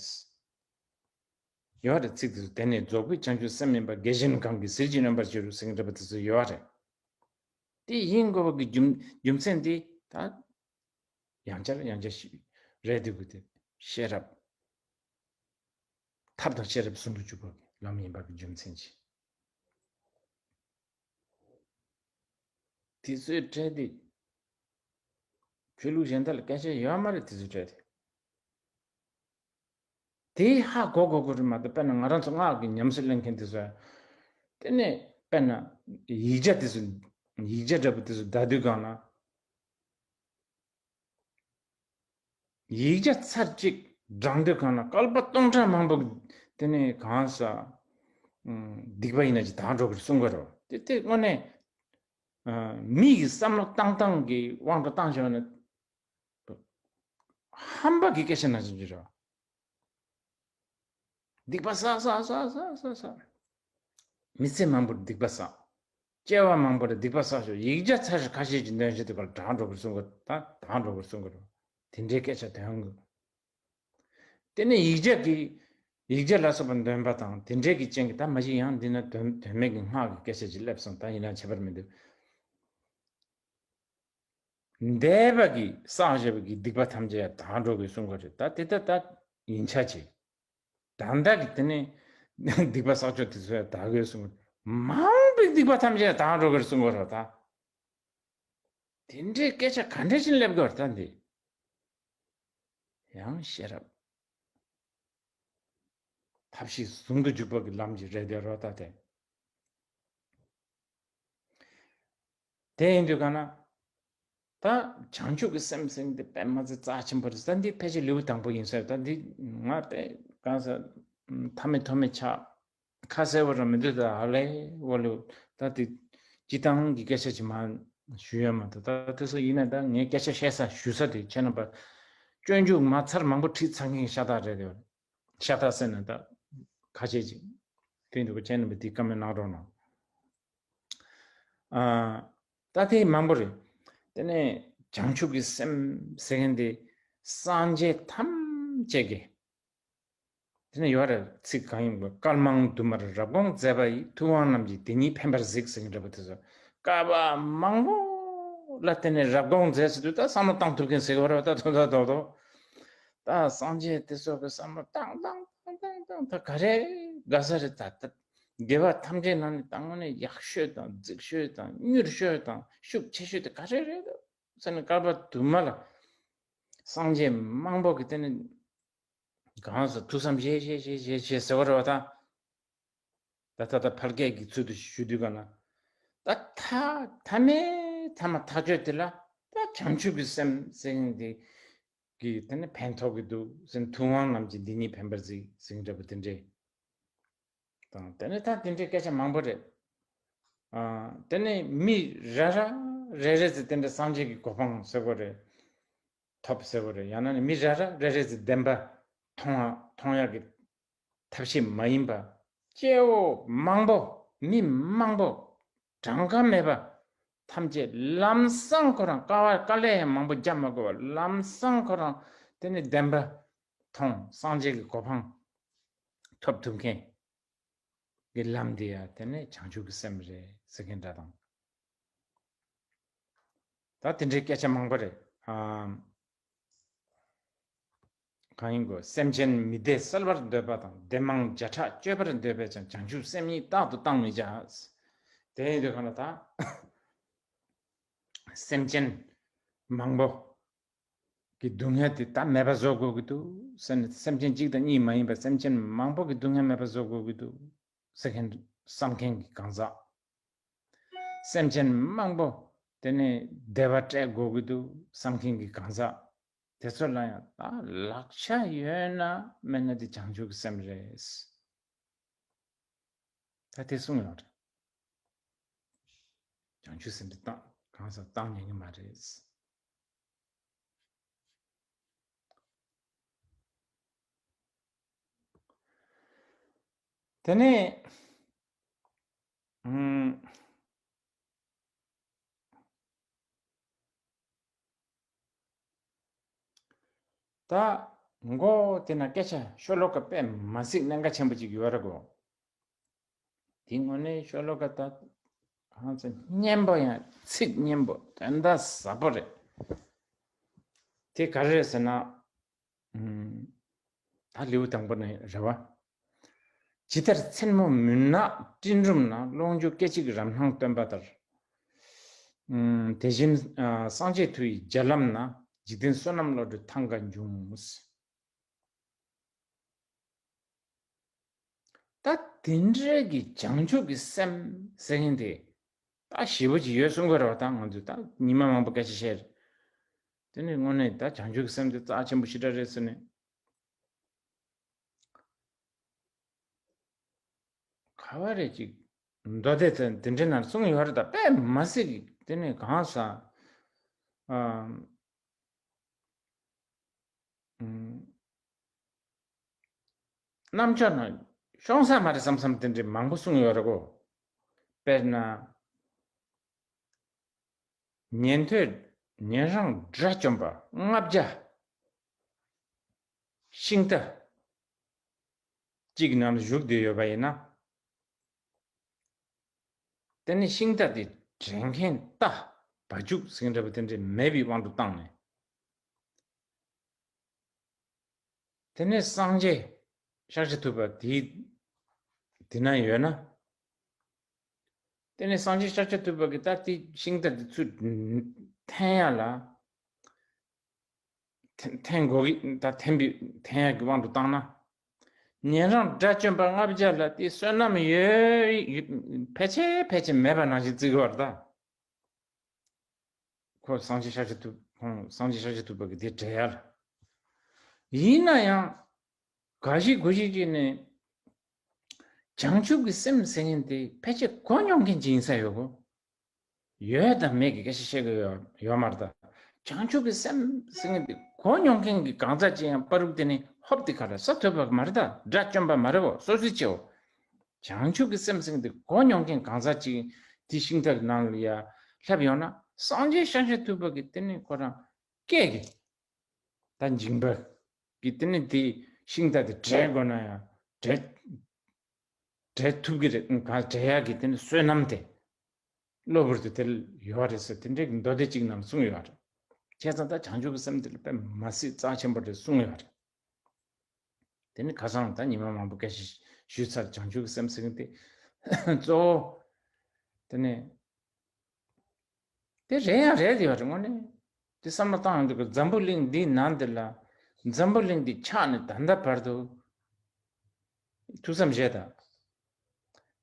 ཡོད་རེད། ཚིག་དེ་ཚོ། དེ་ནས་རྫོགས་པའི་བྱང་ཆུབ་སེམས་མིན་པ། བརྒྱ་བྱིན་གང་གིས་ཟིལ་གྱིས་གནོན་པར་འགྱུར་ཟེར་གྱི་འདྲ་པོ་དེ་ཚོ་ཡོད་རེད། དེ་ཡིན་དགོས་པ་གི་རྒྱུ་རྒྱུ་མཚན་དེ་ད་ཡང་བསྐྱར་ཡང་བསྐྱར་ཞིག་རེད་འདུག་གི། དེ་ཤེས་རབ་ཐབས་དང་ཤེས་རབ་ཟུང་དུ་འཇུག་པ་གི་ལམ་ཡིན་པ་གི་རྒྱུ་མཚན་གྱིས། དེ་ཚོའི་གྲས་དེ་ཆོས་ལུགས་གཞན་དག་ལ་སྐད་ཆ་ཡོད་མ་རེད། དེ་ཚོའི་གྲས་དེ། དེ་ཧ་གོ་དགོས་དགོས་རེད་མ་གཏོགས། དཔེར་ན་ང་རང་ཚོ་སྔགས་ཀྱི་ཉམས་སུ་ལེན་མཁན་དེ་ཚོ་དེ་ནས་དཔེར་ན་ཡིག་བརྒྱ་དེ་ཚོ་ཡིག་བརྒྱ་འདྲ་པོ་དེ་ཚོ་བཟླ་དུས་སྒང་ལ། ཡིག་བརྒྱ་ཚར་གཅིག་བགྲང་དུས་སྒང་ལ་བསྐལ་པ་སྟོང་ཕྲག་མང་པོ་དེ་ནས་གང་ཟག་སྡིག་པ་ཡིན་ན་ཅིག་དག་འགྲོ་གི་རེད་གསུང་གི་རེད། དེ་དེ་དངོས་གནས་མི་ཡི་བསམ་བློ་བཏང་སྟངས་ཀྱི་དབང་དུ་བཏང་བྱས་ན་ཧམ་པ་གི་སྐད་ཆ་ནང་བཞིན་གྱི་རེད། སྡིག་པ་བསགས་བསགས་བསགས་བསགས་བསགས། མི་ཚེ་མང་པོར་སྡིག་པ་བསགས། སྐྱེ་བ་མང་པོར་སྡིག་པ་བསགས་ཤོག་ཡིག་བརྒྱ་ཚར་ཁ་ཤས་ཀྱི་འདོན་བྱེད་དུས་སྐབས་དྲག་འགྲོ་གི་གསུང་གི། ད་དྲག་འགྲོ་གི་གསུང་གི་རེད། དེ་འདྲའི་སྐད་ཆ་འདོན་དགོས། དེ་ནས་ཡིག་བརྒྱ་གི་ཡིག་བརྒྱ་ལ་སོགས་པ་འདོན་པ་དང་དེ་འདྲའི་གི་རྐྱེན་གྱིས། ད་མ་གཞི་ཡང་འདི་ན་དོན་དོན་མེད་ཀྱི་སྔགས་ཀྱི་སྐད་ཆ་ཅིག་སླེབས་སོང་། ད་ཡིན་ན་ཁྱད་པར་མི་འདུག་འདས་པ་གི་བསགས་བཞག་པའི་གི་སྡིག་པ་ཐམས་ཅད་ཡང་དག་འགྲོ་གི་གསུང་གི་རེད། ད་དེ་ལྟ་ད་ཡིན་ཆ་ཅིག་ད་ལྟ་གི་དེ་ནས་སྡིག་པ་བསགས་ཆོག་དེ་ཚོ་ཡང་དག་གི་གསུང་གི་རེད། མང་པོའི་སྡིག་པ་ཐམས་ཅད་ཡང་དག་འགྲོ་གི་རེད་གསུང་གི་རེད། ད་དེ་འདྲའི་སྐད་ཆ་ག་འདྲ་ཞིག་སླེབས་གི་རེད། ད་འདི་ཡང་ཤེས་རབ་ཐབས་ཤེས་ཟུང་དུ་འཇུག་པ་གི་ལམ་གྱི་རེད་དེ་རོ། ད་དེ་དེ་ཡིན་དུས་ག་ན་ད་བྱང་ཆུབ་ཀྱི་སེམས་ཟེར་འདི་དཔེ་མ་ཚད་རྩ་ཆེན་པོ་རེད། ད་འདི་ཕལ་ཆེར་ལེའུ་དང་པོ་ཡིན་ས་རེད། ད་འདི་ང་དཔེ་གང་ས་མཐའ་མེད་ཐོག་མེད་ཆགས། ཁ་གསལ་བོ་རང་མི་འདུག་ད་ཧ་ལས་བོ་ལེའུ། ད་དེ་སྤྱི་བཏང་གི་སྐད་ཆ་ཅིག་མ་ཞུ་ཡ་མ་གཏོགས། ད་དེ་ཚོ་ཡིན་ན་ད་ངས་སྐད་ཆ་བཤད་ས་ཞུ་ས་དེ་ཁྱེད་རྣམ་པ་སྤྱོད་འཇུག་མ་ཚར་མང་པོ་ཁྲིད་ཚར་མཁན་ཤ་སྟག་རེད་དེ། ཤ་སྟག་ཟེར་ན་ད་ཁ་ཤས་ཅིག་དེ་འདུག་ཁྱེད་རྣམ་པ་དེ་བཀའ་མོལ་གནང་རོགས་གནང་། ཨ། ད་དེ་མང་པོ་རེད། དེ་ནས་བྱང་ཆུབ་ཀྱི་སེམས་ཟེར་མཁན་དེ་སངས་རྒྱས་ཐམས་ཅད་ཀྱི། དེ་ནས་ཡོད་རེད། ཚིག་གང་ཡིན་པ། བསྐལ་མང་དུ་མར་རབ་དགོངས་མཛད་པ་ཡི། ཐུབ་དབང་རྣམས་ཀྱིས་དེ་ཉིད་ཕན་པར་གཟིགས་ཟེར་གྱི་འདྲ་པོ་དེ་ཚོ། བསྐལ་པ་མང་པོ་ལ་བརྟེན་ནས་རབ་དགོངས་མཛད་ཟེར་དུས་ད་བསམ་བློ་བཏང་ཐུབ་མཁན་ཟེར་གྱི་རེད་པ། ད་དོ་ད་དོ་དོ། ད་སངས་རྒྱས་དེ་ཚོ་གི་བསམ་བློ་བཏང་བཏང་བཏང་བཏང་བཏང་ད་ག་རེ་དགའ་ས་རེད། ད་ད་དགེ་བ་ཐམས་ཅད་ནང་ནས་ད་དངོས་གནས་ཡག་ཤོས་དང་རྫིག་ཤོས་དང་མྱུར་ཤོས་དང་ཤུགས་ཆེ་ཤོས་དེ་ག་རེ་རེད་ཟེར་ནས། བསྐལ་པ་དུ་མ་ལ་སངས་རྒྱས་མང་པོ་གི་དེ་ནས་གང་ཟེར། ཐུགས་བསམ་བཞེས་བཞེས་བཞེས་བཞེས་བཞེས་ཟེར་བ་རེད་པ། ད་ད་ལྟ་ད་ཕལ་སྐད་ཀྱི་ཚུལ་དུ་ཞུ་དུས་ག་ན། ད་ཐ་ཐ་མའི་ཐ་མ་ཐག་ཆོད་དེ་ལ་ད་བྱང་ཆུབ་ཀྱི་སེམས་ཟེར་མཁན་དེ་གི་དེ་ནི་ཕན་ཐོགས་ཀྱི་འདུག་ཟེར། ཐུབ་དབང་རྣམས་ཀྱིས་འདི་ཉིད་ཕན་པར་གཟིགས་ཟེར་མཁན་འདྲ་པོ་དེ་འདྲས་དང་། དེ་ནས་ད་དེ་འདྲའི་སྐད་ཆ་མང་པོ་རེད། ཨ། དེ་ནས་མི་རེ་རེ་རེ་རེ་ཟེར་དེ་འདྲ་སངས་རྒྱས་ཀྱི་གོ་འཕང་ཟེར་དགོས་རེད། ཐོབ་ཟེར་བ་རེད། ཡང་ན་ནི་མི་རེ་རེ་རེ་རེ་ཟེར་བདེན་པ་མཐོང་བ་མཐོང་ཡག་གི་ཐབས་ཤེས་མ་ཡིན་པ། སྐྱེ་བོ་མང་པོ་མི་མང་པོ་གྲངས་ཀ་མེད་པ་ཐམས་ཅད་ལམ་སང་ཁོ་རང་དཀའ་བ་དཀའ་ལས་ཡང་མང་པོ་རྒྱབ་མ་དགོས་པ་ལམ་སང་ཁོ་རང་དེ་ནི་བདེན་པ་མཐོང་སངས་རྒྱས་ཀྱི་གོ་འཕང་ཐོབ་ཐུབ་མཁན། གི་ལམ་འདི་ཡང་དེ་ནས་བྱང་ཆུབ་ཀྱི་སེམས་རེད་ཟེར་མཁན་འདྲ་དང་། ད་དེ་འདྲའི་སྐད་ཆ་མང་པོ་རེད། ཨམ། གང་ཡིན་གོ། སེམས་ཅན་མི་བདེ་བསལ་བར་འདོད་པ་དང་། བདེ་མང་བརྒྱ་ཕྲག་སྤྱོད་པར་འདོད་པས་ཀྱང་། བྱང་ཆུབ་སེམས་ཉིད་རྟག་ཏུ་བཏང་མི་བྱ། དེ་ཡིན་དུས་གང་ལ་ད་སེམས་ཅན་མང་པོ་གི་སྡུག་བསྔལ་དེ་ད་མེད་པ་བཟོ་དགོས་ཀྱི་འདུག་ཟེར་ནས། སེམས་ཅན་གཅིག་དང་གཉིས་མ་ཡིན་པར་སེམས་ཅན་མང་པོ་གི་སྡུག་བསྔལ་མེད་པ་བཟོ་དགོས་ཀྱི་འདུག་ཟེར་མཁན་བསམ་མཁན་གྱི་གང་ཟག་སེམས་ཅན་མང་པོ་དེ་ནས་བདེ་བ་སྤྲད་དགོས་ཀྱི་འདུག་བསམ་མཁན་གྱི་གང་ཟག་དེ་ཚོ་ལ་ཡང་ད་ལག་ཆ་ཡོད་ན་མེད་ན་དེ་བྱང་ཆུབ་ཀྱི་སེམས་རེད། ད་དེ་གསུངས་ཡོད་རེད། བྱང་ཆུབ་སེམས་དེ་བཏང་གང་ཟག་བཏང་ཉན་གྱི་མ་རེད། དེ་ནས་ཨམ། ད་མགོ་དེ་ན་སྐད་ཆ་ཤོ་ལོ་ཀ་དཔེ་མ་སྲིད་གནད་འགག་ཆེན་པོ་ཅིག་ཡོད་རེད་གོ། དེ་དངོས་གནས་ཤོ་ལོ་ཀ་ད་ཧང་སང་སྙན་པོ་ཡང་ཚིག་སྙན་པོ་དོན་དག་ཟབ་པོ་རེད། དེ་ག་རེ་རེད་ཟེར་ན། ཨམ། ད་ལེའུ་དང་པོ་ནས་རེད་བ། ཇི་ལྟར་མཚན་མོ་མུན་ནག་སྤྲིན་རུམ་ན། ཀློང་ཆུང་སྐད་ཅིག་རབ་སྣང་སྟོན་པ་ལྟར། ཨམ། དེ་བཞིན་ཨ་སངས་རྒྱས་མཐུ་ཡི་རྒྱ་ལམ་ན། འཇིག་རྟེན་བསོད་ནམས་བློ་གྲོས་ཐང་ག་འབྱུང་། ད་དེ་འདྲའི་གི་བྱང་ཆུབ་ཀྱི་སེམས་ཟེར་མཁན་དེ་ད་ཞེ་པོ་ཅིག་ཡོད་གསུང་གི་རེད་བ། ད་ང་ཚོས་ད་ཉི་མ་མང་པོ་སྐད་ཆ་བཤད་རེད། དེ་ནས་དངོས་གནས་ད་བྱང་ཆུབ་ཀྱི་སེམས་དེ་རྩ་ཆེན་པོ་ཞེ་དྲག་རེད་ཟེར་ནས། ག་བ་རེ་ཅིག་མདོ་སྡེ་དེ་འདི་འདྲའི་ནང་གསུངས་ཡོད་རེད། ད་དཔེ་མ་སྲིད་ཀྱི་དེ་ནས་གང་ཟག་ཨམ། ཨམ། རྣམ་ཅོག་ན་ཤོང་ས་མ་རེད་བསམ་བསམ་དེ་འདྲའི་མང་པོ་གསུངས་ཡོད་རེད་གོ། དཔེར་ན། ཉན་ཐོས་ཉན་རང་དགྲ་བཅོམ་པ་ལྔ་བརྒྱ་ཤིང་རྟ་གཅིག་ནང་བཞུགས་བསྡད་ཡོད་པ་ཡིན་ན། དེ་ནི་ཤིང་རྟ་དེ་དྲན་མཁན་རྟ་བ་ཕྱུགས་ཟེར་མཁན་འདྲ་པོ་དེ་འདྲའི་མེད་པའི་དབང་དུ་བཏང་ནས། དེ་ནས་སངས་རྒྱས་ཤཱཀྱ་ཐུབ་པ་དེའི་དེ་ན་ཡོད་ན། དེ་ནས་སངས་རྒྱས་ཤཱཀྱ་ཐུབ་པ་གིས་ད་དེ་ཤིང་རྟ་དེ་ཚུར་འཐེན་ཡ་ལ། འཐེན་འཐེན་དགོས་ཀྱི་ད་འཐེན་པའི་འཐེན་ཡ་གི་དབང་དུ་བཏང་ན། ཉན་རང་དགྲ་བཅོམ་པ་ལྔ་བརྒྱ་ལ་དེ་བསོད་ནམས་ཡོད་ཡོད་ཕལ་ཆེར་ཕལ་ཆེར་མེད་པ་ནང་བཞིན་བརྩི་གི་བར་ད། ཁོ་སངས་རྒྱས་ཤཱཀྱ་ཐུབ་ཁོང་སངས་རྒྱས་ཤཱཀྱ་ཐུབ་པ་གི་དེ་འགྲེལ་ཡ་ལ། ཡིན་ན་ཡང་། ག་ཞིག་གོ་ཞིག་ཅིག་ནས། བྱང་ཆུབ་ཀྱི་སེམས་ཟེར་མཁན་དེ་ཕལ་ཆེར་གོ་མྱོང་མཁན་ཅིག་ཡིན་ས་ཡོད་གོ། ཡོད་དང་མེད་ཀྱི་སྐད་ཆ་བཤད་གི་ཡོད་ཡོད་མ་རེད་ད། བྱང་ཆུབ་ཀྱི་སེམས་ཟེར་མཁན་དེ་གོ་མྱོང་མཁན་གྱི་གང་ཟག་ཅིག་ཡང་པ་རུབ་དེ་ནི་ཧོབ་དེ་ག་ལ་ས་ཐོབ་པ་མ་རེད་ད། དགྲ་བཅོམ་པ་མ་རེད་བོ། སོ་སོའི་ཆེའོ། བྱང་ཆུབ་ཀྱི་སེམས་ཟེར་མཁན་དེ་གོ་མྱོང་མཁན་གང་ཟག་ཅིག་དེ་ཤིང་རྟ་གི་ནང་ལ་ཡ་སླེབས་ཡོང་ན། སངས་རྒྱས་ཤཱཀྱ་ཐུབ་པ་གི་དེ་ནི་ཁོ་རང་སྐད་ཀྱི་ད་འཇིགས་པ་གི་དེ་ནི་དེ་ཤིང་རྟ་དེ་བྲལ་དགོས་ན་ཡང་བྲལ་བྲལ་ཐུབ་ཀྱི་རེད། ག་བྲལ་ཡག་གི་དེ་ནི་བསོད་ནམས་དེ་གློ་བུར་དུ་དེ་ལ་ཡོད་རེད་ཟེར་དེ་འདྲའི་མདོ་སྡེ་གཅིག་ནང་གསུངས་ཡོད་རེད། བྱས་ཙང་ད་བྱང་ཆུབ་ཀྱི་སེམས་དེ་ལ་དཔེ་མ་སྲིད་རྩ་ཆེན་པོ་རེད་གསུངས་ཡོད་རེད། དེ་ནི་ཁ་སང་ད་ཉི་མ་མང་པོ་སྐད་ཆ་ཞུས་ཚར། བྱང་ཆུབ་ཀྱི་སེམས་ཟེར་མཁན་དེ་གཙོ་བོ་དེ་ནི། དེ་རེད་ཡང་རེད་ཡོད་རེད་དངོས་གནས། དེ་བསམ་བློ་བཏང་ཡོང་དུས་འཛམ་བུ་གླིང་འདིའི་ནང་འདི་ལ། འཛམ་བུ་གླིང་འདི་ཆགས་ནས་ད་ལྟ་བར་དུ་ཐུགས་བསམ་བཞེས་དང་།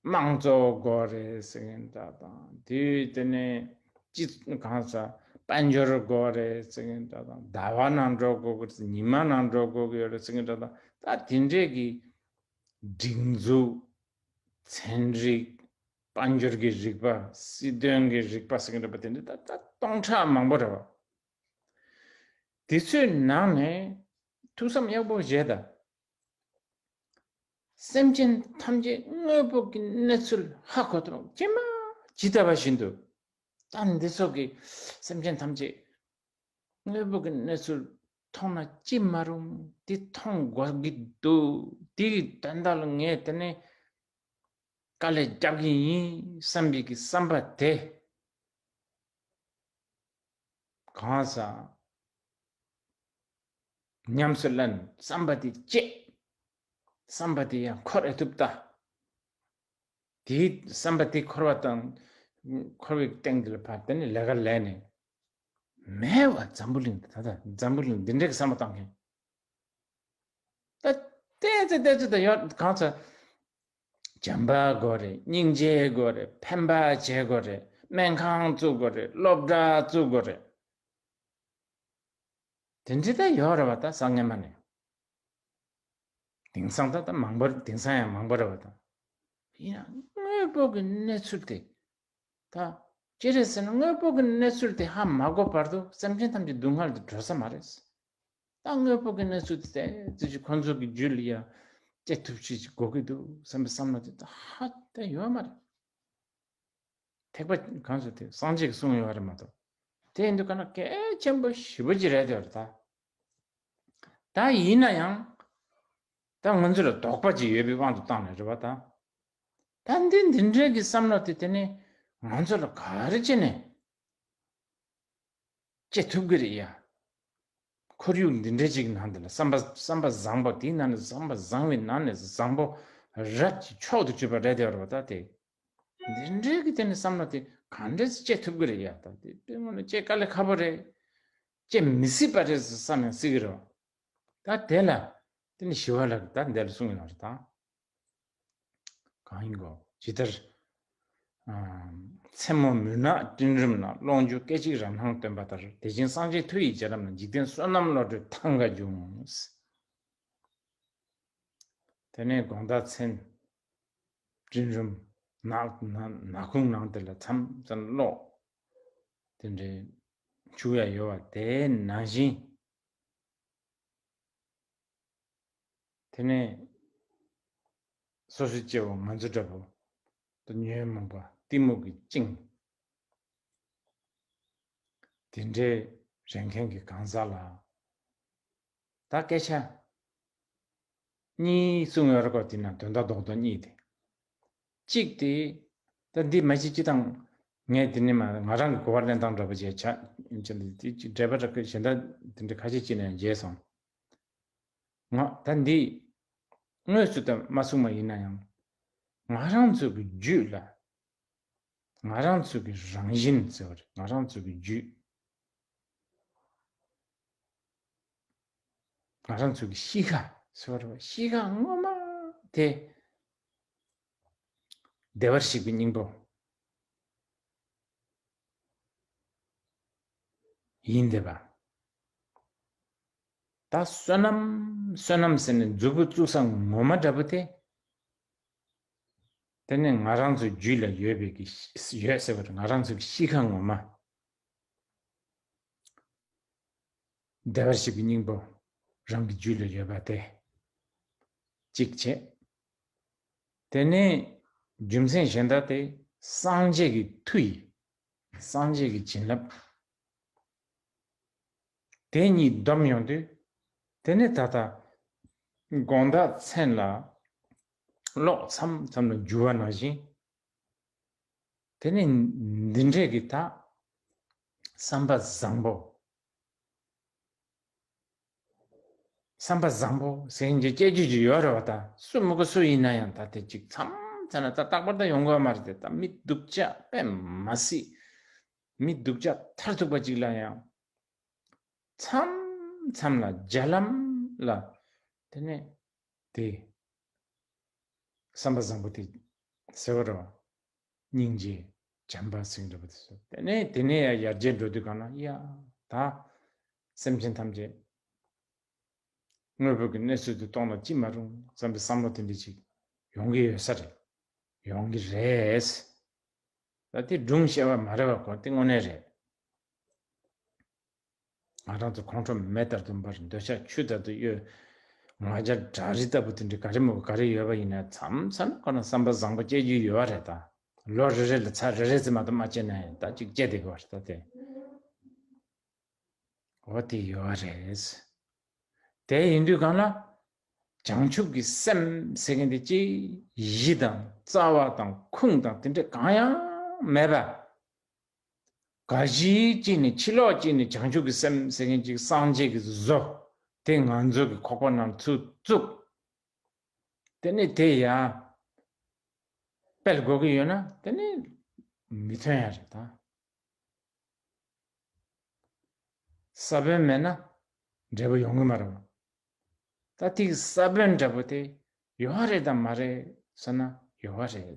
དམངས་གཙོ་དགོས་རེད་ཟེར་མཁན་འདྲ་དང་དེ་དེ་ནས་ཅི་གང་ཟག་དཔལ་འབྱོར་དགོས་རེད་ཟེར་མཁན་འདྲ་དང་། ཟླ་བ་ནང་འགྲོ་དགོས་ཀྱི་རེད། ཉི་མ་ནང་འགྲོ་དགོས་ཀྱི་ཡོད་རེད་ཟེར་མཁན་འདྲ་དང་། ད་དེ་འདྲས་ཀྱི་སྒྲིག་འཛུགས། ཚན་རིག། དཔལ་འབྱོར་གྱི་རིག་པ། སྲིད་དོན་གྱི་རིག་པ་ཟེར་གྱི་འདྲ་པོ་དེ་འདྲ་ད་ད་སྟོང་ཕྲག་མང་པོ་རེད་བ། དེ་ཚོའི་ནང་ནས་ཐུགས་བསམ་ཡག་པོ་བཞེས་དང་། སེམས་ཅན་ཐམས་ཅད་དངོས་པོ་གི་གནས་ཚུལ་ཧ་གོ་ཐུབ་ཇི་མ་ཇི་ལྟ་བ་བཞིན་དུ། ད་འདི་ཚོ་གི་སེམས་ཅན་ཐམས་ཅད་དངོས་པོ་གི་གནས་ཚུལ་མཐོང་ན་ཅི་མ་རུང་། འདི་མཐོང་དགོས་ཀྱི་འདུག་འདི་གི་དོན་དག་ལ་ངས་དེ་ནས་དཀའ་ལས་རྒྱབ་ཀྱི་ཡིན་བསམ་པའི་གི་བསམ་པ་དེ་གང་ཟག་ཉམས་སུ་ལེན། བསམ་པ་དེ་བཅད། བསམ་པ་དེ་ཡང་འཁོར་ཨེ་ཐུབ་ལྟ། དེའི་བསམ་པ་དེ་འཁོར་བ་དང་། འཁོར་བའི་སྟེང་དེ་ལ་ཕར་དེ་ནས་ལས་ཀ་ལས་ནས། མེད་བ་འཛམ་བུ་གླིང་དེ། ད་ལྟ་འཛམ་བུ་གླིང་འདི་འདྲའི་གི་བསམ་པ་བཏང་མཁན། ད་ལྟའི་ཚེ་ལྟའི་ཚེ་ད་ཡོད་གང་ཚ། བྱམས་པ་དགོས་རེད། སྙིང་རྗེ་དགོས་རེད། ཕན་པ་བྱེད་དགོས་རེད། སྨན་ཁང་བཙུགས་དགོས་རེད། སློབ་གྲྭ་བཙུགས་དགོས་རེད། དེ་འདྲ་ད་ཡོད་རེད་བ། ད་སང་ཉིན་མ་ནས། དེང་སང་ད་ད་མང་པོ། དེང་སང་ཡང་མང་པོ་རེད་བ། ད་ཡིན་ཡང་དངོས་པོ་གི་གནས་ཚུལ་དེ། ད་ཅི་རེད་ཟེར་ན་དངོས་པོ་གི་གནས་ཚུལ་དེ་ཧ་མ་གོ་བར་དུ་སེམས་ཅན་ཐམས་ཅད་སྡུག་བསྔལ་དུ་འགྲོ་ས་མ་རེད། ད་དངོས་པོ་གི་གནས་ཚུལ་དེ་ཙི་ཅི་ཁོ་ཚོ་གི་རྒྱུད་ལ་ཡ། སྐྱེ་ཐུབ་ཅིག་དགོས་ཀྱི་འདུག་བསམ་པའི་བསམ་བློ་དེ་ད་ཧ་ད་ཡོད་མ་རེད། ཐེག་པ་གང་ཟེར་དེ་སངས་རྒྱས་ཀྱིས་གསུངས་ཡོད་རེད་མ་གཏོགས། དེ་ཡིན་དུས་ག་ན་གལ་ཆེན་པོ་ཞེ་པོ་ཅིག་རེད་དེ་རེད་ད། ད་ཡིན་ན་ཡང་། ད་ང་ཚོ་ལ་དོགས་པ་ཅིག་ཡོད་པའི་དབང་དུ་བཏང་ནས་རེད་པ་ད། ད་འདི་འདི་འདྲའི་གི་བསམ་བློ་དེ་དེ་ནི་ང་ཚོ་ལ་ག་རེ་བྱས་ནས་སྐྱེ་ཐུབ་ཀྱི་རེད་ཡ། ཁོར་ཡུག་འདི་འདྲའི་ཅིག་ནང་དེ་ལ་བསམ་པ་བསམ་པ་བཟང་པོ་དེའི་ནང་ནས་བསམ་པ་བཟང་བའི་ནང་ནས་བཟང་པོ་རབ་ཀྱི་མཆོག་ཏུ་གྱུར་པ་རེད་དེ་རེད་པ་ད་དེ། འདི་འདྲའི་གི་དེ་ནི་བསམ་བློ་དེ་ག་འདྲས་སྐྱེ་ཐུབ་ཀྱི་རེད་ཡ། ད་དེ་དཔེ་ངོ་ན་སྐྱེ་དཀའ་ལས་ཁག་པོ་རེད། སྐྱེ་མི་སྲིད་པ་རེད་བསམ་ཡང་སྲིད་ཀྱི་རེད་པ། ད་དེ་ལ་དེ་ནི་ཞི་བ་ལྷ་གིས་ད་འདི་ལ་གསུངས་ཡོད་རེད་ད། གང་ཡིན་གོ། ཇི་ལྟར། ཨ། མཚན་མོ་མུན་ནག་སྤྲིན་རུམ་ན། ཀློང་འཇུག་སྐད་ཅིག་རབ་སྣང་སྟོན་པ་ལྟར། དེ་བཞིན་སངས་རྒྱས་མཐུ་ཡི་རྒྱལ་ཁམས་ན། འཇིག་རྟེན་བསོད་ནམས་བློ་གྲོས་ཐང་ག་འབྱུང་། དེ་ནས་དགོང་དག་མཚན། སྤྲིན་རུམ། ནག་ནག་ནག་ཁུང་ནང་དེ་ལ་མཚམས་མཚམས་གློག་དེ་འདྲའི་འཁྱུག་ཡ་ཡོད་པ་དེ་ནང་བཞིན། དེ་ནས་སོ་སོའི་སྐྱེ་བོ་ང་ཚོ་འདྲ་པོ་ད་ཉོན་མོངས་པ་གཏི་མུག་གིས་བཅིངས། དེ་འདྲའི་རེ་མཁན་གྱི་གང་ཟག་ལ་ད་སྐད་ཆ་གཉིས་གསུངས་ཡོད་རེད་ཀོ། དེ་ན་དོན་དག་རྡོག་རྡོག་གཉིས་དེ། གཅིག་དེ་ད་འདི་མ་གཅིག་གཅིག་དང་ངས་དེ་ནས་མ་ང་རང་གི་གོ་བ་ལེན་སྟངས་འདྲ་པོ་བྱས་ཆ་ཡིན་ཆ་འདི་འདྲ་པོ་ར་གི་གཞན་དག་དེ་འདྲ་ཁ་ཤས་ཅིག་ནས་མཇལ་སོང་། ང་ད་འདི་དངོས་སུ་ད་མ་གསུངས་པ་ཡིན་ན་ཡང་། ང་རང་ཚོ་གི་རྒྱུད་ལ། ང་རང་ཚོ་གི་རང་བཞིན་ཟེར་བ་རེད། ང་རང་ཚོ་གི་རྒྱུད། ང་རང་ཚོ་གི་གཤིས་ཀ་ཟེར་བ་རེད། གཤིས་ཀ་ངོ་མ་དེ་བདེ་བར་གཤེགས་པའི་སྙིང་པོ་ཡིན་བསྡད་པ། ད་བསོད་ནམས་བསོད་ནམས་ཟེར་ནས་མཛུབ་གུ་བཙུགས་ས་ངོ་མ་འདྲ་པོ་དེ། དེ་ནི་ང་རང་ཚོའི་རྒྱུད་ལ་ཡོད་པའི་གི་ཡོད་ཟེར་བ་རེད། ང་རང་ཚོའི་གཤིས་ཀ་ངོ་མ། བདེ་བར་གཤེགས་པའི་སྙིང་པོ་རང་གི་རྒྱུད་ལ་ཡོད་པ་དེ་གཅིག་བྱས། དེ་ནས་རྒྱུ་མཚན་གཞན་དག་དེ་སངས་རྒྱས་ཀྱི་མཐུ་ཡིས། སངས་རྒྱས་ཀྱི་བྱིན་རླབས་དེ་གཉིས་བསྡོམས་ཡོང་དུས། དེ་ནས་ད་ལྟ་དགོང་དག་མཚན་ལ་གློག་མཚམས་མཚམས་ལ་འགྱུ་བ་ནང་བཞིན། དེ་ནས་འདི་འདྲས་ཀྱི་ད་བསམ་པ་བཟང་པོ། བསམ་པ་བཟང་པོ་ཟེར་མཁན་གྱི་སྐྱེ་རྒྱུ་ཅིག་ཡོད་རེད་པ། ད་སུ་མི་དགོས་སུ་ཡིན་ན་ཡང་ད་དེ་ཅིག་མཚམས་མཚམས་ན་ད་རྟག་པར་ད་ཡོང་གི་ཡོད་མ་རེད་དེ། ད་མི་སྡུག་ཅག་དཔེ་མ་སྲིད། མི་སྡུག་ཅག་མཐར་ཐུག་པ་ཅིག་ལ་ཡང་མཚམས་མཚམས་ལ་རྒྱ་ལམ་ལ་དེ་ནས་དེ་བསམ་པ་བཟང་པོ་དེ་ཟེར་བ་རེད་པ། སྙིང་རྗེ། བྱམས་པ་ཟེར་འདྲ་པོ་དེ་ཚོ། དེ་ནས་དེ་ནས་ཡང་ཡར་རྒྱས་འགྲོ་དུས་གང་ན་ཡ་ད་སེམས་ཅན་ཐམས་ཅད་དངོས་པོ་གི་གནས་ཚུལ་དུ་གཏོང་ལ་ཅི་མ་རུང་བསམ་པའི་བསམ་བློ་དེ་འདྲ་ཅིག་ཡོང་གི་ཡོད་ས་རེད། ཡོང་གི་རེད། ད་དེ་སྒྲུང་བཤད་པ་མ་རེད་པ་གོ། དེ་དངོས་གནས་རེད། ང་རང་ཚོ་ཁོང་ཁྲོ་མེ་ལྟར་དུ་འབར། འདོད་ཆགས་ཆུ་ལྟར་དུ་གཡོ། ང་རྒྱལ་བྲག་རི་ལྟ་བུ་དེ་འདྲ་ག་རེ་མོ་ག་རེ་ཡོད་པ་ཡིན་ན་མཚམས་མཚམས་ཁོ་ན་བསམ་པ་བཟང་པོ་སྐྱེ་རྒྱུ་ཡོད་པ་རེད་ད། ལོ་རེ་རེ་ལ་ཚར་རེ་རེ་ཙམ་མ་གཏོགས་མ་སྐྱེ་ན་ཡང་ད་ཅིག་སྐྱེ་བསྡད་དགོས་པ་རེད་ད་དེ། འོ་དེ་ཡོད་པ་རེད། དེ་ཡིན་དུས་གང་ལ། བྱང་ཆུབ་ཀྱི་སེམས་ཟེར་མཁན་དེ་ཅིག་གཞི་དང་རྩ་བ་དང་ཁུངས་དང་དེ་འདྲ་གང་ཡང་མེད་པ། དགའ་བཞི་གཅིག་ནས་ཕྱི་ལོགས་གཅིག་ནས་བྱང་ཆུབ་ཀྱི་སེམས་ཟེར་མཁན་གཅིག་སངས་རྒྱས་ཀྱི་བཟོ་དེ་ང་ཚོ་གི་ཁོག་པ་ནང་ཚུར་བཙུགས། དེ་ནས་དེ་ཡང་སྤེལ་དགོས་ཀྱི་ཡོད་ན་དེ་ནས་མི་ཐོན་ཡ་རེད་ད། ས་བོན་མེད་ན་འབྲས་བུ་ཡོང་གི་མ་རེད་པ། ད་དེ་ས་བོན་འདྲ་པོ་དེ་ཡོད་རེད་དམ་མ་རེད་ཟེར་ན་ཡོད་རེད།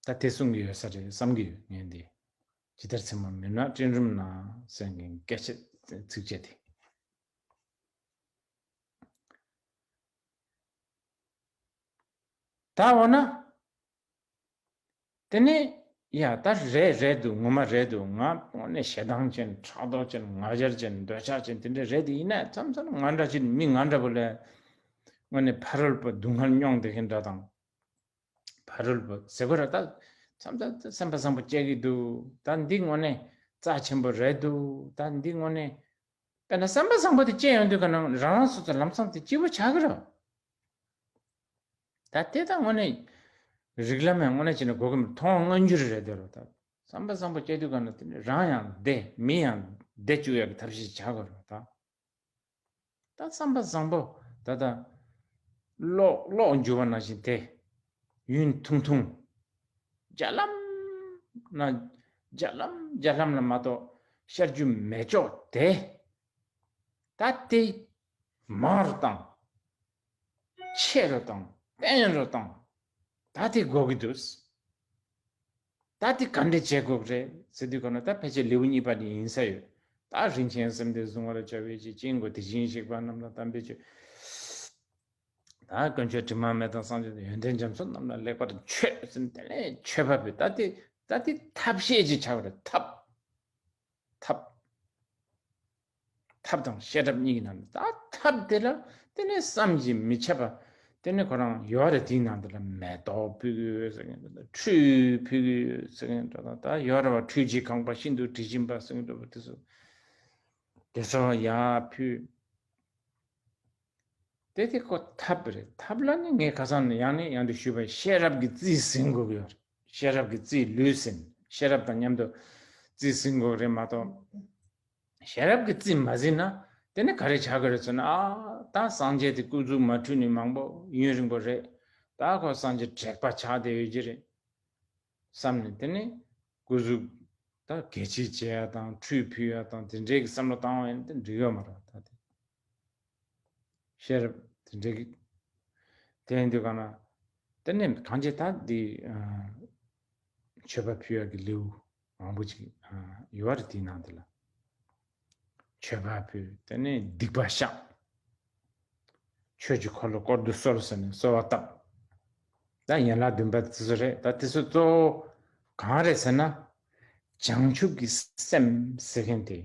ད་དེ་གསུང་གི་ཡོད་ས་རེད་བསམ་གྱི་ཡོད་ངས་འདི། ཇི་ལྟར་མཚན་མོ་མུན་ནག་སྤྲིན་རུམ་ན་ཟེར་མཁན་སྐད་ཆ་ཚིགས་བཅད་དེ། ད་འོ་ན། དེ་ནས་ ཡ་ད་རེད་རེད་འདུག་ངོ་མ་རེད་འདུག་ང་དངོས་གནས་ཞེ་སྡང་ཅན་ཕྲག་དོག་ཅན་ང་རྒྱལ་ཅན་འདོད་ཆགས་ཅན་དེ་འདྲ་རེད་དེ། ཡིན་ན་མཚམས་མཚམས་ང་འདྲ་ཅིག་མི་ང་འདྲ་པོ་ལ་དངོས་གནས་ཕ་རོལ་པོ་སྡུག་བསྔལ་མྱོང་བསྡད་མཁན་འདྲ་དང་། ཕ་རོལ་པོ་ཟེར་དགོས་ར། ད་མཚམས་མཚམས་སེམས་པ་བཟང་པོ་སྐྱེ་གི་འདུག་ད་འདི་དངོས་གནས་རྩ་ཆེན་པོ་རེད་འདུག་ད་འདི་དངོས་གནས་དཔེར་ན་བསམ་པ་བཟང་པོ་དེ་སྐྱེ་ཡོང་དུས་ག་ན་རང་རང་སོ་སོ་ལམ་སང་དེ་སྐྱིད་པོ་ཆགས་ཀྱི་རེད། ད་དེ་ད་དངོས་གནས་རིགས་ལམ་ཡང་དངོས་གནས་བྱས་ན་གོ་གི་མཐོང་སྔ་འགྱུར་རེད་དེ་རོ། ད་བསམ་པ་བཟང་པོ་སྐྱེ་དུས་ག་ན་དེ་ནི་རང་ཡང་བདེ་མི་ཡང་བདེ་བཅུག་ཡག་གི་ཐབས་ཤེས་བྱ་དགོས་རེད་ད། ད་བསམ་པ་བཟང་པོ་ད་ལྟ་གློག་གློག་འགྱུ་བ་ནང་བཞིན་དེ་ཡུན་ཐུང་ཐུང་། རྒྱ་ལམ་ན་རྒྱ་ལམ་རྒྱ་ལམ་ལ་མ་གཏོགས་ཤར་རྒྱུ་མེད་ཅོག་དེ། ད་དེ་མང་རུ་བཏང་། ཆེ་རུ་བཏང་། བརྟན་རུ་བཏང་། ད་དེ་དགོས་ཀྱི་འདུག་ད་དེ་ག་འདྲ་བྱེད་དགོས་རེད་ཟེར་དུས་ག་ན་ད་ཕལ་ཆེར་ལེའུ་གཉིས་པ་དེ་ཡིན་ས་ཡོད། ད་རིན་ཆེན་སེམས་དེ་གཟུང་བར་བྱ་བའི་ཕྱིར། སྐྱེ་དགུའི་དེ་བཞིན་གཤེགས་པ་རྣམས་ལ་དམ་པའི་ཆོས། ད་དཀོན་མཆོག་དྲི་མ་མེད་དང་སངས་རྒྱས་དང་ཡོན་ཏན་རྒྱ་མཚོ་རྣམས་ལ་ལེགས་པར་མཆོད་ཟེར་ནས་དེ་ནས་མཆོད་པ་ཕུལ། ད་དེ་ད་དེ་ཐབས་ཤེས་ཅིག་ཆགས་པ་རེད། ཐབས། ཐབས། ཐབས་དང་ཤེས་རབ་གཉིས་ཀྱི་ནང་ནས་ད་ཐབས་དེ་ལ་དེ་ནས་བསམ་གྱིས་མི་ཁྱབ་པ། དེ་ནས་ཁོ་རང་ཡོད་རེད། དེའི་ནང་དེ་ལ་མེ་ཏོག་ཕུལ་གྱི་ཡོད་ཟེར་མཁན་དང་། ཁྲུས་ཕུལ་གྱི་ཡོད་ཟེར་མཁན་འདྲ་དང་། ད་ཡོད་རེད་བ། ཁྲུས་ཀྱི་ཁང་པ་ཤིན་ཏུ་དྲི་ཞིམ་པ་ཟེར་མཁན་འདྲ་བ་དེ་ཚོ་དེ་ཚོ་ཡར་ཕུལ། དེ་དེ་ཁོ་ཐབས་རེད། ཐབས་ལ་ནི་ངས་ཁ་སང་ནས་ཡང་ནས་ཡང་དུ་ཞུས་པ། ཤེས་རབ་ཀྱི་རྩིས་ཟིན་དགོས་ཀྱི་ཡོད་རེད། ཤེས་རབ་ཀྱི་རྩིས་ལུས་ཟིན། ཤེས་རབ་དང་མཉམ་དུ་རྩིས་ཟིན་དགོས་རེད་མ་གཏོགས། ཤེས་རབ་ཀྱི་རྩིས་མ་ཟིན་ན་དེ་ནི་ག་རེ་ཆགས་ཀྱི་རེད་ཟེར་ན། ཨ་ད་སངས་རྒྱས་དེ་སྐུ་གཟུགས་མ་འཁྲུལ་ནས་མང་པོ་ཡུན་རིང་པོ་རེད། ད་ཁོ་སངས་རྒྱས་དྲེགས་པ་ཆགས་བསྡད་ཡོད་ཀྱི་རེད་བསམ་ནས། དེ་ནི་སྐུ་གཟུགས་ད་གད་ཕྱིས་བྱེད་ཡ་དང་ཁྲུས་ཕུལ་ཡ་དང་དེ་འདྲའི་གི་བསམ་བློ་བཏང་བ་ཡིན་ན་དེ་འགྲིག་ཡོད་མ་རེད། ད་དེ། ཤེས་རབ་དེ་འདྲའི་གི། དེ་ཡིན་དུས་ག་ན་དེ་ནས་གང་ཅི་ད་འདི་ཨ་མཆོད་པ་ཕུལ་ཡག་གི་ལེའུ་མང་པོ་ཅིག་ཨ་ཡོད་རེད། དེའི་ནང་དེ་ལ་མཆོད་པ་ཕུལ། དེ་ནས་སྡིག་པ་བཤགས། ཆོས་ཀྱི་འཁོར་ལོ་བསྐོར་དུ་གསོལ་ཟེར་ནས་གསོལ་བ་བཏབ། ད་ཡན་ལག་བདུན་པ་དེ་ཚོ་རེད། ད་དེ་ཚོ་གཙོ་བོ་གང་རེད་ཟེར་ན། བྱང་ཆུབ་ཀྱི་སེམས་ཟེར་མཁན་དེ།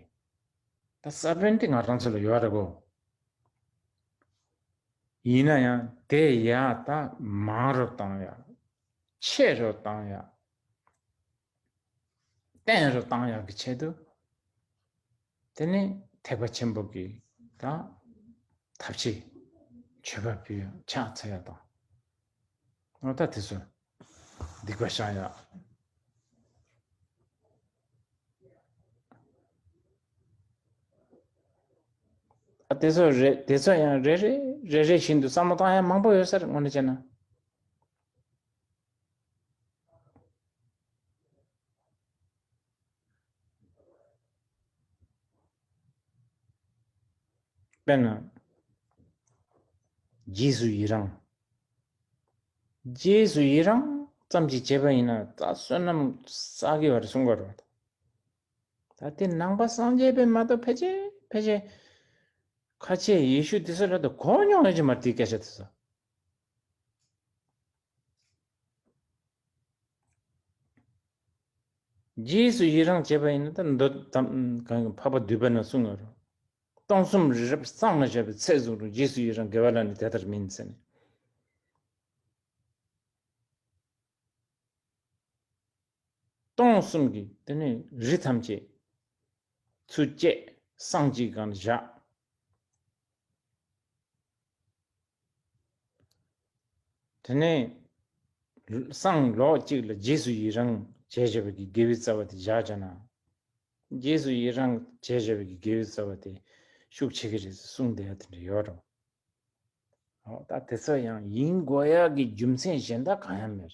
ད་ས་བོན་དེ་ང་རང་ཚོ་ལ་ཡོད་རེད་གོ། ཡིན་ན་ཡང་དེ་ཡར་ད་མང་རུ་བཏང་ཡ། ཆེ་རུ་བཏང་ཡ། བརྟན་རུ་བཏང་ཡག་གི་ཆེད་དུ། དེ་ནས་ཐེག་པ་ཆེན་པོ་གི་ད་ཐབས་ཤེས་མཆོད་པ་ཕུལ་ཡ། ཕྱག་འཚལ་ཡ་དང་། འོ་ད་དེ་ཚོ་སྡིག་པ་བཤགས་ཡ། ཨ་དེ་ཚོ་རེ་དེ་ཚོ་ཡང་རེ་རེ་རེ་རེ་བཞིན་དུ་བསམ་བློ་བཏང་ཡ་མང་པོ་ཡོད་ས་རེད། དངོས་གནས་བྱས་ན། དཔེར་ན། རྗེས་སུ་ཡི་རང་། རྗེས་སུ་ཡི་རང་ཙམ་ཞིག་བྱས་པ་ཡིན་ན་ད་བསོད་ནམས་བསགས་ཀྱི་ཡོད་རེད་གསུང་གི་ཡོད་རེད། ད་དེ་ནང་པ་སངས་རྒྱས་པས་མ་གཏོགས་ཕལ་ཆེར་ཕལ་ཆེར་ཁ་ཆེ་ཡེ་ཤུ་དེ་ཚོ་ལ་ད་གོ་མྱོང་ཡོད་ཀྱི་མ་རེད། དེའི་སྐད་ཆ་དེ་ཚོ། རྗེས་སུ་ཡི་རང་བྱས་པ་ཡིན་ན་ད་མདོ་དམ་གང་གི་འཕགས་པ་འདུས་པ་ན་གསུངས་ཡོད་རེད། སྟོང་གསུམ་རི་རབ་གཙང་ལ་བཞག་པའི་ཚད་བཟུང་རུང་། རྗེས་སུ་ཡི་རང་དགེ་བ་ལ་ནི་དེ་ལྟར་མིན་ཟེར་ནས། སྟོང་གསུམ་གྱི་དེ་ནས་རི་ཐམས་ཅད་ཚུར་བཅད། སྲང་གཅིག་སྒང་ལ་བཞག། དེ་ནས་སྲང་ལོགས་གཅིག་ལ་རྗེས་སུ་ཡི་རང་བྱས་བཞག་པའི་གི་དགེ་བའི་རྩ་བ་དེ་བཞག་བྱས་ན། རྗེས་སུ་ཡི་རང་བྱས་བཞག་པའི་གི་དགེ་བའི་རྩ་བ་དེ་ཤུགས་ཆེ་གི་རེད་ཟེར་གསུངས་བསྡད་ཡ་དེ་འདྲ་ཡོད་རེད། འོ་ད་དེ་ཚོ་ཡང་ཡིན་དགོས་ཡ་གི་རྒྱུ་མཚན་གཞན་དག་གང་ཡང་མེད།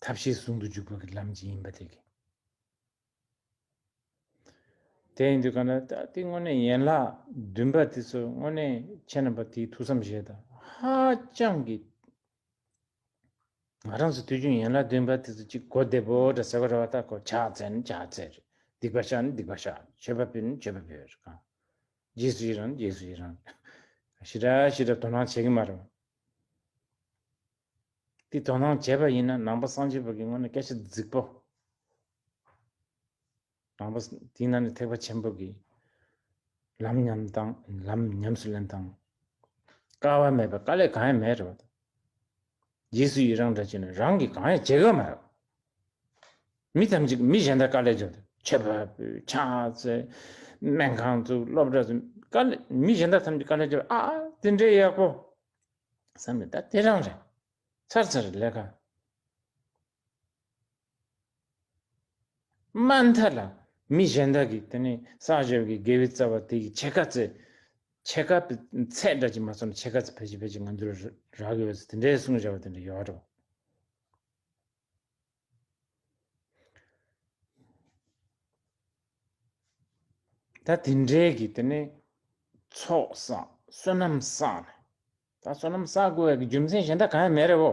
ཐབས་ཤེས་ཟུང་དུ་འཇུག་པ་གི་ལམ་གྱི་ཡིན་པ་དེ་གི། དེ་ཡིན་དུས་ག་ན་ད་དེ་དངོས་གནས་ཡན་ལག་བདུན་པ་དེ་ཚོ་དངོས་གནས་ཁྱེད་རྣམ་པ་དེའི་ཐུགས་བསམ་བཞེས་དང་། ཧ་ཅང་གི་ང་རང་ཚོ་དུས་རྒྱུན་ཡན་ལག་བདུན་པ་དེ་ཚོ་གཅིག་གོ་བདེ་པོ་འདྲ་ཟེར་བ་རེད་བ། ད་ཁོ་ཕྱག་འཚལ་ན་ཕྱག་འཚལ་རེད། སྡིག་པ་བཤགས་ན་སྡིག་པ་བཤགས། མཆོད་པ་ཕུལ་ན་མཆོད་པ་ཕུལ་རེད་གང་། རྗེས་སུ་ཡི་རང་ན་རྗེས་སུ་ཡི་རང་། ཞེ་དྲག་ཞེ་དྲག་དོ་སྣང་བྱེད་ཀྱི་མ་རེད། དེ་དོ་སྣང་བྱས་པ་ཡིན་ན་ནང་པ་སངས་རྒྱས་པ་གི་ངོས་ནས་སྐད་ཆ་རྫིག་པོ། ནང་པ་དེའི་ནང་ནས་ཐེག་པ་ཆེན་པོ་གི་ལམ་ཉམས་དང་ལམ་ཉམས་སུ་ལེན་སྟངས། དཀའ་བ་མེད་པའི་དཀའ་ལས་གང་ཡང་མེད་རེད་བ། རྗེས་སུ་ཡི་རང་འདྲ་བྱས་ནས་རང་གིས་གང་ཡང་བྱེད་དགོས་མ་རེད། མི་ཐམས་ཅད་མི་གཞན་དག་དཀའ་ལས་བརྒྱབ་སྟེ་ཆོས་པ་ཕྱག་འཚལ། སྨན་ཁང་བཙུགས། སློབ་གྲྭ་བཙུགས། དཀའ་ལས་མི་གཞན་དག་ཐམས་ཅད་དཀའ་ལས་བརྒྱབ། ཨ་ཨ་དེ་འདྲའི་ཡག་པོ་བསམ་ནས་ད་དེ་རང་རེད། ཚར་ཚར་ལས་ཀ། མ་མཐའ་ལ་མི་གཞན་དག་གིས་དེ་ནས་ས་ཞབས་ཀྱི་དགེ་བའི་རྩ་བ་དེ་གི་ཕྱེད་ཀ་ཙམ། ཕྱེད་ཀ་པའི་ཚད་འདྲ་ཅིག་མ་སོང་ན་ཕྱེད་ཀ་ཙམ་ཕལ་ཆེར་ཕལ་ཆེར་ང་ཚོར་རག་གི་ཡོད་ཟེར་དེ་འདྲའི་གསུངས་བཞག་པ་དེ་འདྲ་ཡོད་རེད། ད་དེ་འདྲའི་གི་དེ་ནས་ཚོགས་བསགས། བསོད་ནམས་བསགས་ནས། ད་བསོད་ནམས་བསགས་དགོས་ཡ་གི་རྒྱུ་མཚན་གཞན་དག་གང་ཡང་མེད་རེད་བོ།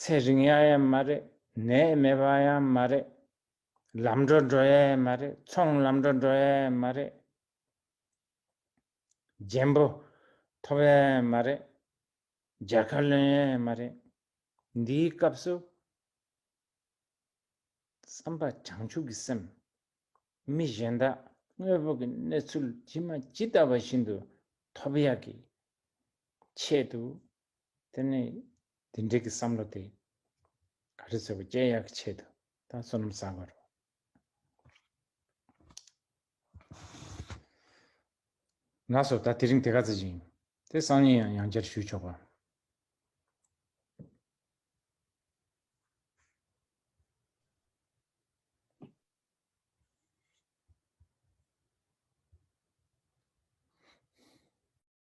ཚེ་རིང་ཡ་ཡང་མ་རེད། ནད་མེད་པ་ཡང་མ་རེད། ལམ་འགྲོ་འགྲོ་ཡ་ཡང་མ་རེད། ཚོང་ལམ་འགྲོ་འགྲོ་ཡ་ཡང་མ་རེད། རྒྱན་པོ་ཐོབ་ཡ་ཡང་མ་རེད། རྒྱལ་ཁ་ལོན་ཡ་ཡང་མ་རེད། འདིའི་སྐབས་སུ་བསམ་པ་བྱང་ཆུབ་ཀྱི་སེམས། མི་གཞན་དག་དངོས་པོ་གི་གནས་ཚུལ་ཇི་མ་ཇི་ལྟ་བ་བཞིན་དུ་ཐོབ་ཡག་གི་ཆེད་དུ། དེ་ནས་དེ་འདྲའི་གི་བསམ་བློ་དེ་ག་རེ་ཟེར་བ་སྐྱེ་ཡག་གི་ཆེད་དུ་ད་བསོད་ནམས་བསགས་དགོས་རེད། ལགས་སོ། ད་དེ་རིང་དེ་ག་ཙམ་ཞིག་ཡིན། དེ་སང་ཉིན་ཡང་ཡང་བསྐྱར་ཞུས་ཆོག་པ།